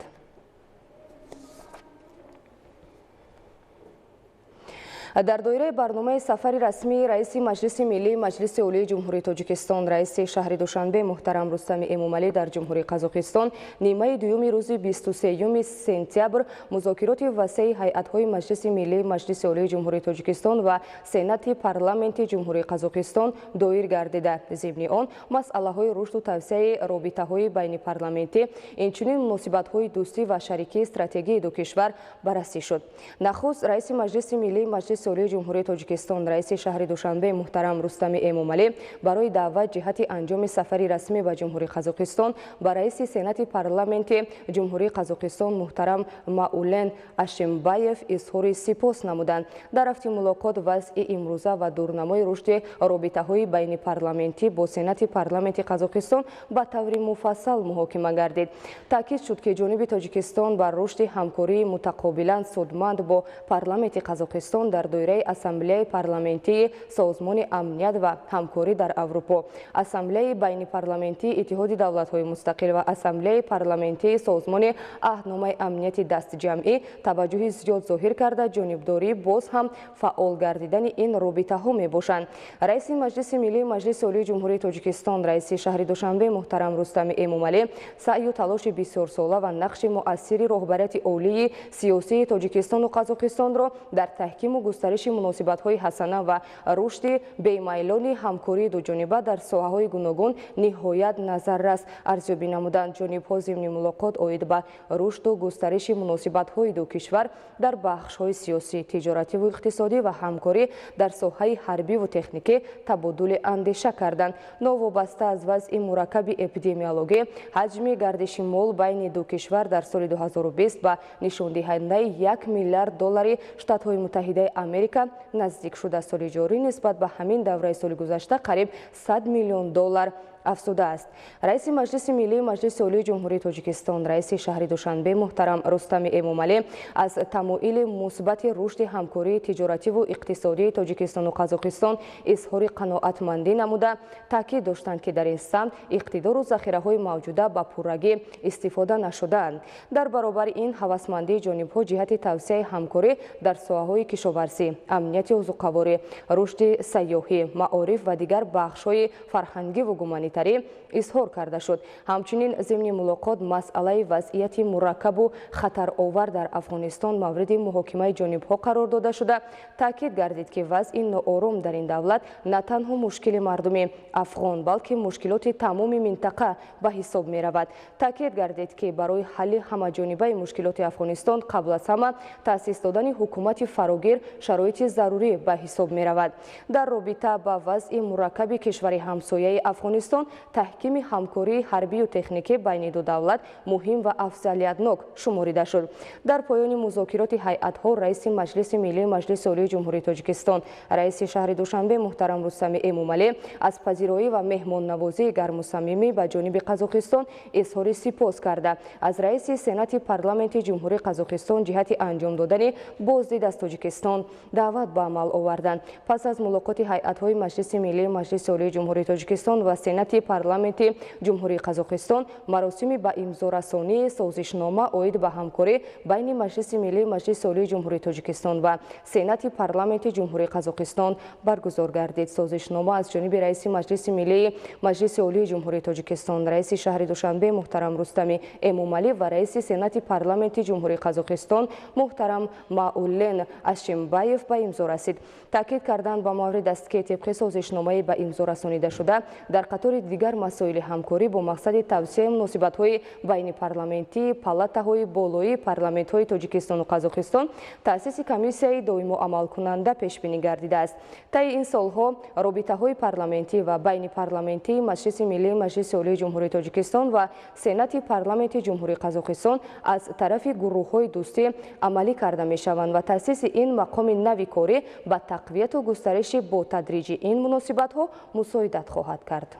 Дар доираи барномаи сафари расмии раиси Маҷлиси Миллии Маҷлиси Олии Ҷумҳурии Тоҷикистон, раиси шаҳри Душанбе муҳтарам Рустами Эмомалӣ дар Ҷумҳурии Қазоқистон нимаи дуюми рӯзи 23 сентябр музокироти васеи ҳайатҳои Маҷлиси Миллии Маҷлиси Олии Ҷумҳурии Тоҷикистон ва Сенати Парламенти Ҷумҳурии Қазоқистон доир гардида. Зимни он масъалаҳои рушду тавсеаи робитаҳои байнипарламентӣ, инчунин муносибатҳои дӯстӣ ва шарикии стратегии ду кишвар баррасӣ шуд. Нахуст раиси Маҷлиси Миллии Маҷлиси Олии Ҷумҳурии Тоҷикистон, раиси шаҳри Душанбе муҳтарам Рустами Эмомалӣ барои даъват ҷиҳати анҷоми сафари расмӣ ба Ҷумҳурии Қазоқистон ба раиси Сенати Парламенти Ҷумҳурии Қазоқистон муҳтарам Маулен Ашимбаев изҳори сипос намуданд. Дар рафти мулоқот вазъи имрӯза ва дурнамои рушди робитаҳои байнипарламентӣ бо Сенати Парламенти Қазоқистон ба таври муфассал муҳокима гардид. Таъкид шуд, ки ҷониби Тоҷикистон бар рушди ҳамкории мутақобилан судманд бо Парламенти Қазоқистон дар доираи Ассамблеяи парламентии Созмони амният ва ҳамкорӣ дар Аврупо, Ассамблеяи байнипарламентии Иттиҳоди давлатҳои мустақил ва Ассамблеяи парламентии Созмони аҳдномаи амнияти дастҷамъӣ таваҷҷӯҳи зиёд зоҳир карда, ҷонибдории боз ҳам фаъол гардидани ин робитаҳо мебошанд. Раиси Маҷлиси Миллии Маҷлиси Олии Ҷумҳурии Тоҷикистон, раиси шаҳри Душанбе муҳтарам Рустами Эмомалӣ саъю талоши бисёрсола ва нақши муассири роҳбарияти олии сиёсии Тоҷикистону Қазоқистонро дар таҳкиму густариши муносибатҳои ҳасана ва рушди бемайлони ҳамкории дуҷониба дар соҳаҳои гуногун ниҳоят назаррас арзёбӣ намуданд. Ҷонибҳо зимни мулоқот оид ба рушду густариши муносибатҳои ду кишвар дар бахшҳои сиёсӣ, тиҷоративу иқтисодӣ ва ҳамкорӣ дар соҳаи ҳарбиву техникӣ табодули андеша карданд. Новобаста аз вазъи мураккаби эпидемиологӣ, ҳаҷми гардиши мол байни ду кишвар дар соли 2020 ба нишондиҳандаи 1 миллиард доллари Штатҳои Муттаҳидаи Америка наздик шуда, соли ҷорӣ нисбат ба ҳамин давраи соли гузашта қариб 100 миллион доллар афзудааст. Раиси Маҷлиси Миллии Маҷлиси Олии Ҷумҳурии Тоҷикистон, раиси шаҳри Душанбе муҳтарам Рустами Эмомалӣ аз тамоили мусбати рушди ҳамкории тиҷоративу иқтисодии Тоҷикистону Қазоқистон изҳори қаноатмандӣ намуда, таъкид доштанд, ки дар ин самт иқтидору захираҳои мавҷуда ба пуррагӣ истифода нашудаанд. Дар баробари ин ҳавасмандии ҷонибҳо ҷиҳати тавсеаи ҳамкорӣ дар соҳаҳои кишоварзӣ, амнияти озуқаворӣ, рушди сайёҳӣ, маориф ва дигар бахшҳои фарҳангиву гуманитарӣ изҳор карда шуд. Ҳамчунин зимни мулоқот масъалаи вазъияти мураккабу хатаровар дар Афғонистон мавриди муҳокимаи ҷонибҳо қарор дода шуда, таъкид гардид, ки вазъи ноором дар ин давлат на танҳо мушкили мардуми афғон, балки мушкилоти тамоми минтақа ба ҳисоб меравад. Таъкид гардид, ки барои ҳалли ҳамаҷонибаи мушкилоти Афғонистон қабл аз ҳама таъсис додани ҳукумати фарогир шароити зарурӣ ба ҳисоб меравад. Дар робита ба вазъи мураккаби кишвари ҳамсояи Афғонистон таҳкими ҳамкории ҳарбию техникӣ байни ду давлат муҳим ва афзалиятнок шуморида шуд. Дар поёни музокироти ҳайатҳо раиси Маҷлиси Миллии Маҷлиси Олии Ҷумҳурии Тоҷикистон, раиси шаҳри Душанбе муҳтарам Рустами Эмомалӣ аз пазироӣ ва меҳмоннавозии гарму самимӣ ба ҷониби Қазоқистон изҳори сипос карда, аз раиси Сенати Парламенти Ҷумҳурии Қазоқистон ҷиҳати анҷом додани боздид аз Тоҷикистон даъват ба амал оварданд. Пас аз мулоқоти ҳайатҳои Маҷлиси Миллии Маҷлиси Олии Ҷумҳурии Тоҷикистон ва Сенати Парламенти Ҷумҳурии Қазоқистон маросими ба имзорасонии созишнома оид ба ҳамкорӣ байни Маҷлиси Миллии Маҷлиси Олии Ҷумҳурии Тоҷикистон ва Сенати Парламенти Ҷумҳурии Қазоқистон баргузор гардид. Созишнома аз ҷониби раиси Маҷлиси Миллии Маҷлиси Олии Ҷумҳурии Тоҷикистон, раиси шаҳри Душанбе муҳтарам Рустами Эмомалӣ ва раиси Сенати Парламенти Ҷумҳурии Қазоқистон муҳтарам Маулен Ашимбаев ба имзо расид. Таъкид кардан ба маврид аст, ки тибқи созишномаи ба имзо расонида шуда дар қатори қатори дигар масоили ҳамкорӣ бо мақсади тавсияи муносибатҳои байнипарламентӣ палатаҳои болоии парламентҳои Тоҷикистону Қазоқистон таъсиси комиссияи доимо амалкунанда пешбинӣ гардидааст. Таи ин солҳо робитаҳои парламентӣ ва байнипарламентии Маҷлиси Миллии Маҷлиси Олии Ҷумҳурии Тоҷикистон ва Сенати Парламенти Ҷумҳурии Қазоқистон аз тарафи гурӯҳҳои дӯстӣ амалӣ карда мешаванд ва таъсиси ин мақоми нави корӣ ба тақвияту густариши ботадриҷи ин муносибатҳо мусоидат хоҳад кард.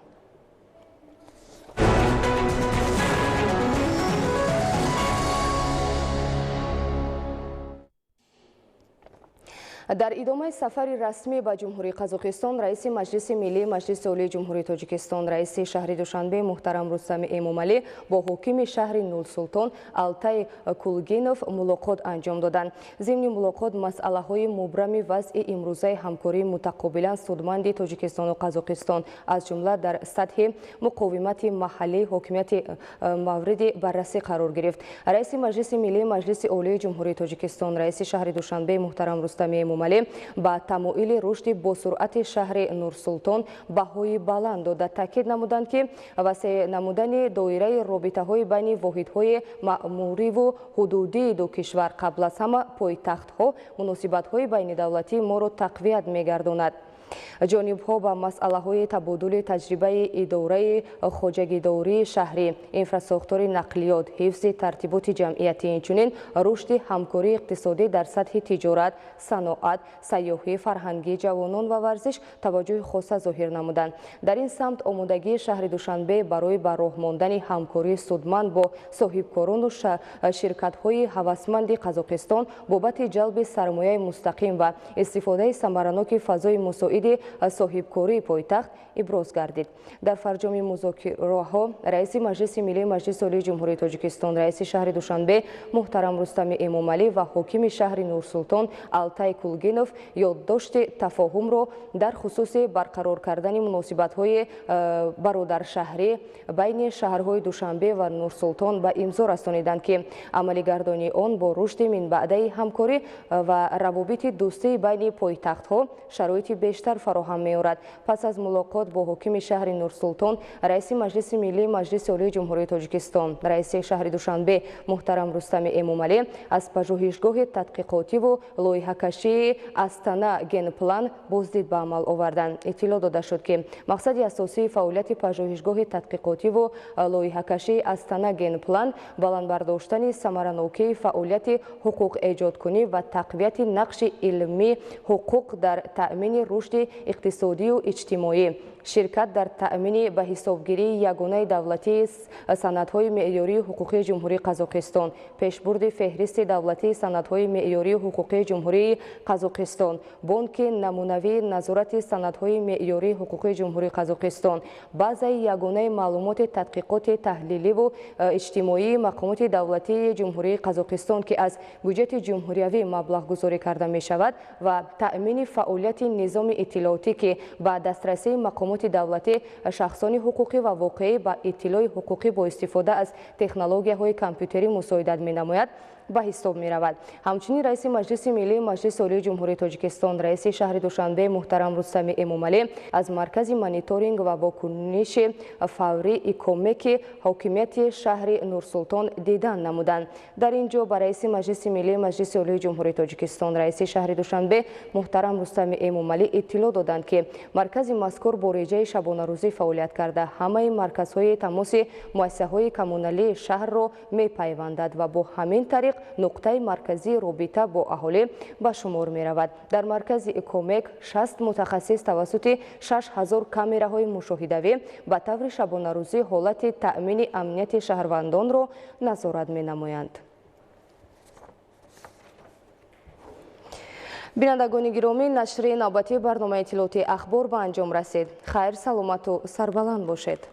Дар идомаи сафари расмӣ ба Ҷумҳурии Қазоқистон раиси Маҷлиси Миллии Маҷлиси Олии Ҷумҳурии Тоҷикистон, раиси шаҳри Душанбе муҳтарам Рустами Эмомалӣ бо ҳокими шаҳри Нурсултон Алтай Кулгинов мулоқот анҷом доданд. Зимни мулоқот масъалаҳои мубрами вазъи имрӯзаи ҳамкории мутақобилан судманди Тоҷикистону Қазоқистон, аз ҷумла дар сатҳи муқовимати маҳаллии ҳокимияти мавриди баррасӣ қарор гирифт. Раиси Маҷлиси Миллии Маҷлиси Олии Ҷумҳурии Тоҷикистон, раиси шаҳри Душанбе муҳтарам Рустами Эмомалӣ ба тамоили рушди босуръати шаҳри Нурсултон баҳои баланд дода, таъкид намуданд, ки васеъ намудани доираи робитаҳои байни воҳидҳои маъмуриву ҳудудии ду кишвар, қабл аз ҳама пойтахтҳо, муносибатҳои байнидавлатии моро тақвият мегардонад. Ҷонибҳо ба масъалаҳои табодули таҷрибаи идораи хоҷагидории шаҳрӣ, инфрасохтори нақлиёт, ҳифзи тартиботи ҷамъиятӣ, инчунин рушди ҳамкории иқтисодӣ дар сатҳи тиҷорат, саноат, сайёҳӣ, фарҳангӣ, ҷавонон ва варзиш таваҷҷӯҳи хоса зоҳир намуданд. Дар ин самт омодагии шаҳри Душанбе барои ба роҳ мондани ҳамкории судманд бо соҳибкорону ширкатҳои ҳавасманди Қазоқистон бобати ҷалби сармояи мустақим ва истифодаи самараноки фазои мусоиди соҳибкории пойтахт иброз гардид. Дар фарҷоми музокираҳо раиси Маҷлиси Миллии Маҷлиси Олии Ҷумҳурии Тоҷикистон, раиси шаҳри Душанбе муҳтарам Рустами Эмомалӣ ва ҳокими шаҳри Нурсултон Алтай Кулгинов ёддошти тафоҳумро дар хусуси барқарор кардани муносибатҳои бародаршаҳрӣ байни шаҳрҳои Душанбе ва Нурсултон ба имзо расониданд, ки амалигардонии он бо рушди минбаъдаи ҳамкорӣ ва равобити дӯстии байни пойтахтҳо шароити бештар фароҳам меорад. Пас аз мулоқот бо ҳокими шаҳри Нурсултон, раиси Маҷлиси Миллии Маҷлиси Олии Ҷумҳурии Тоҷикистон, раиси шаҳри Душанбе муҳтарам Рустами Эмомалӣ аз пажӯҳишгоҳи тадқиқотиву лоиҳакашии Астана Генплан боздид ба амал оварданд. Иттилоъ дода шуд, ки мақсади асосии фаъолияти пажӯҳишгоҳи тадқиқотиву лоиҳакашии Астана Генплан баланд бардоштани самаранокии фаъолияти ҳуқуқэҷодкунӣ ва тақвияти нақши илмии ҳуқуқ дар таъмини рушди иқтисодию иҷтимоӣ, ширкат дар таъмини ба ҳисобгирии ягонаи давлатии санадҳои меъёрии ҳуқуқии Ҷумҳурии Қазоқистон, пешбурди феҳристи давлатии санадҳои меъёрии ҳуқуқии Ҷумҳурии Қазоқистон, бонки намунавии назорати санадҳои меъёрии ҳуқуқии Ҷумҳурии Қазоқистон, базаи ягонаи маълумоти тадқиқоти таҳлиливу иҷтимоии мақомоти давлатии Ҷумҳурии Қазоқистон, ки аз буҷети ҷумҳуриявӣ маблағгузорӣ карда мешавад, ва таъмини фаъолияти низоми иттилоотӣ, ки ба дастрасии мақомоти давлатӣ, шахсони ҳуқуқӣ ва воқеӣ ба иттилои ҳуқуқӣ бо истифода аз технологияҳои компютерӣ мусоидат менамояд, ба ҳисоб меравад. Ҳамчунин раиси Маҷлиси Миллии Маҷлиси Олии Ҷумҳурии Тоҷикистон, раиси шаҳри Душанбе муҳтарам Рустами Эмомалӣ аз маркази мониторинг ва вокуниши фаврӣ икомеки ҳокимияти шаҳри Нурсултон дидан намуданд. Дар ин ҷо ба раиси Маҷлиси Миллии Маҷлиси Олии Ҷумҳурии Тоҷикистон, раиси шаҳри Душанбе муҳтарам Рустами Эмомалӣ иттилоъ доданд, ки маркази мазкур бо реҷаи шабонарӯзӣ фаъолият карда, ҳамаи марказҳои тамоси муассисаҳои коммуналии шаҳрро мепайвандад ва бо ҳамин тариқ нуқтаи марказии робита бо аҳолӣ ба шумор меравад. Дар маркази икомек 60 мутахассис тавассути 6000 камераҳои мушоҳидавӣ ба таври шабонарӯзӣ ҳолати таъмини амнияти шаҳрвандонро назорат менамоянд. Бинандагони гиромӣ, нашри навбатии барномаи иттилоотии Ахбор ба анҷом расид. Хайр, саломату сарбаланд бошед.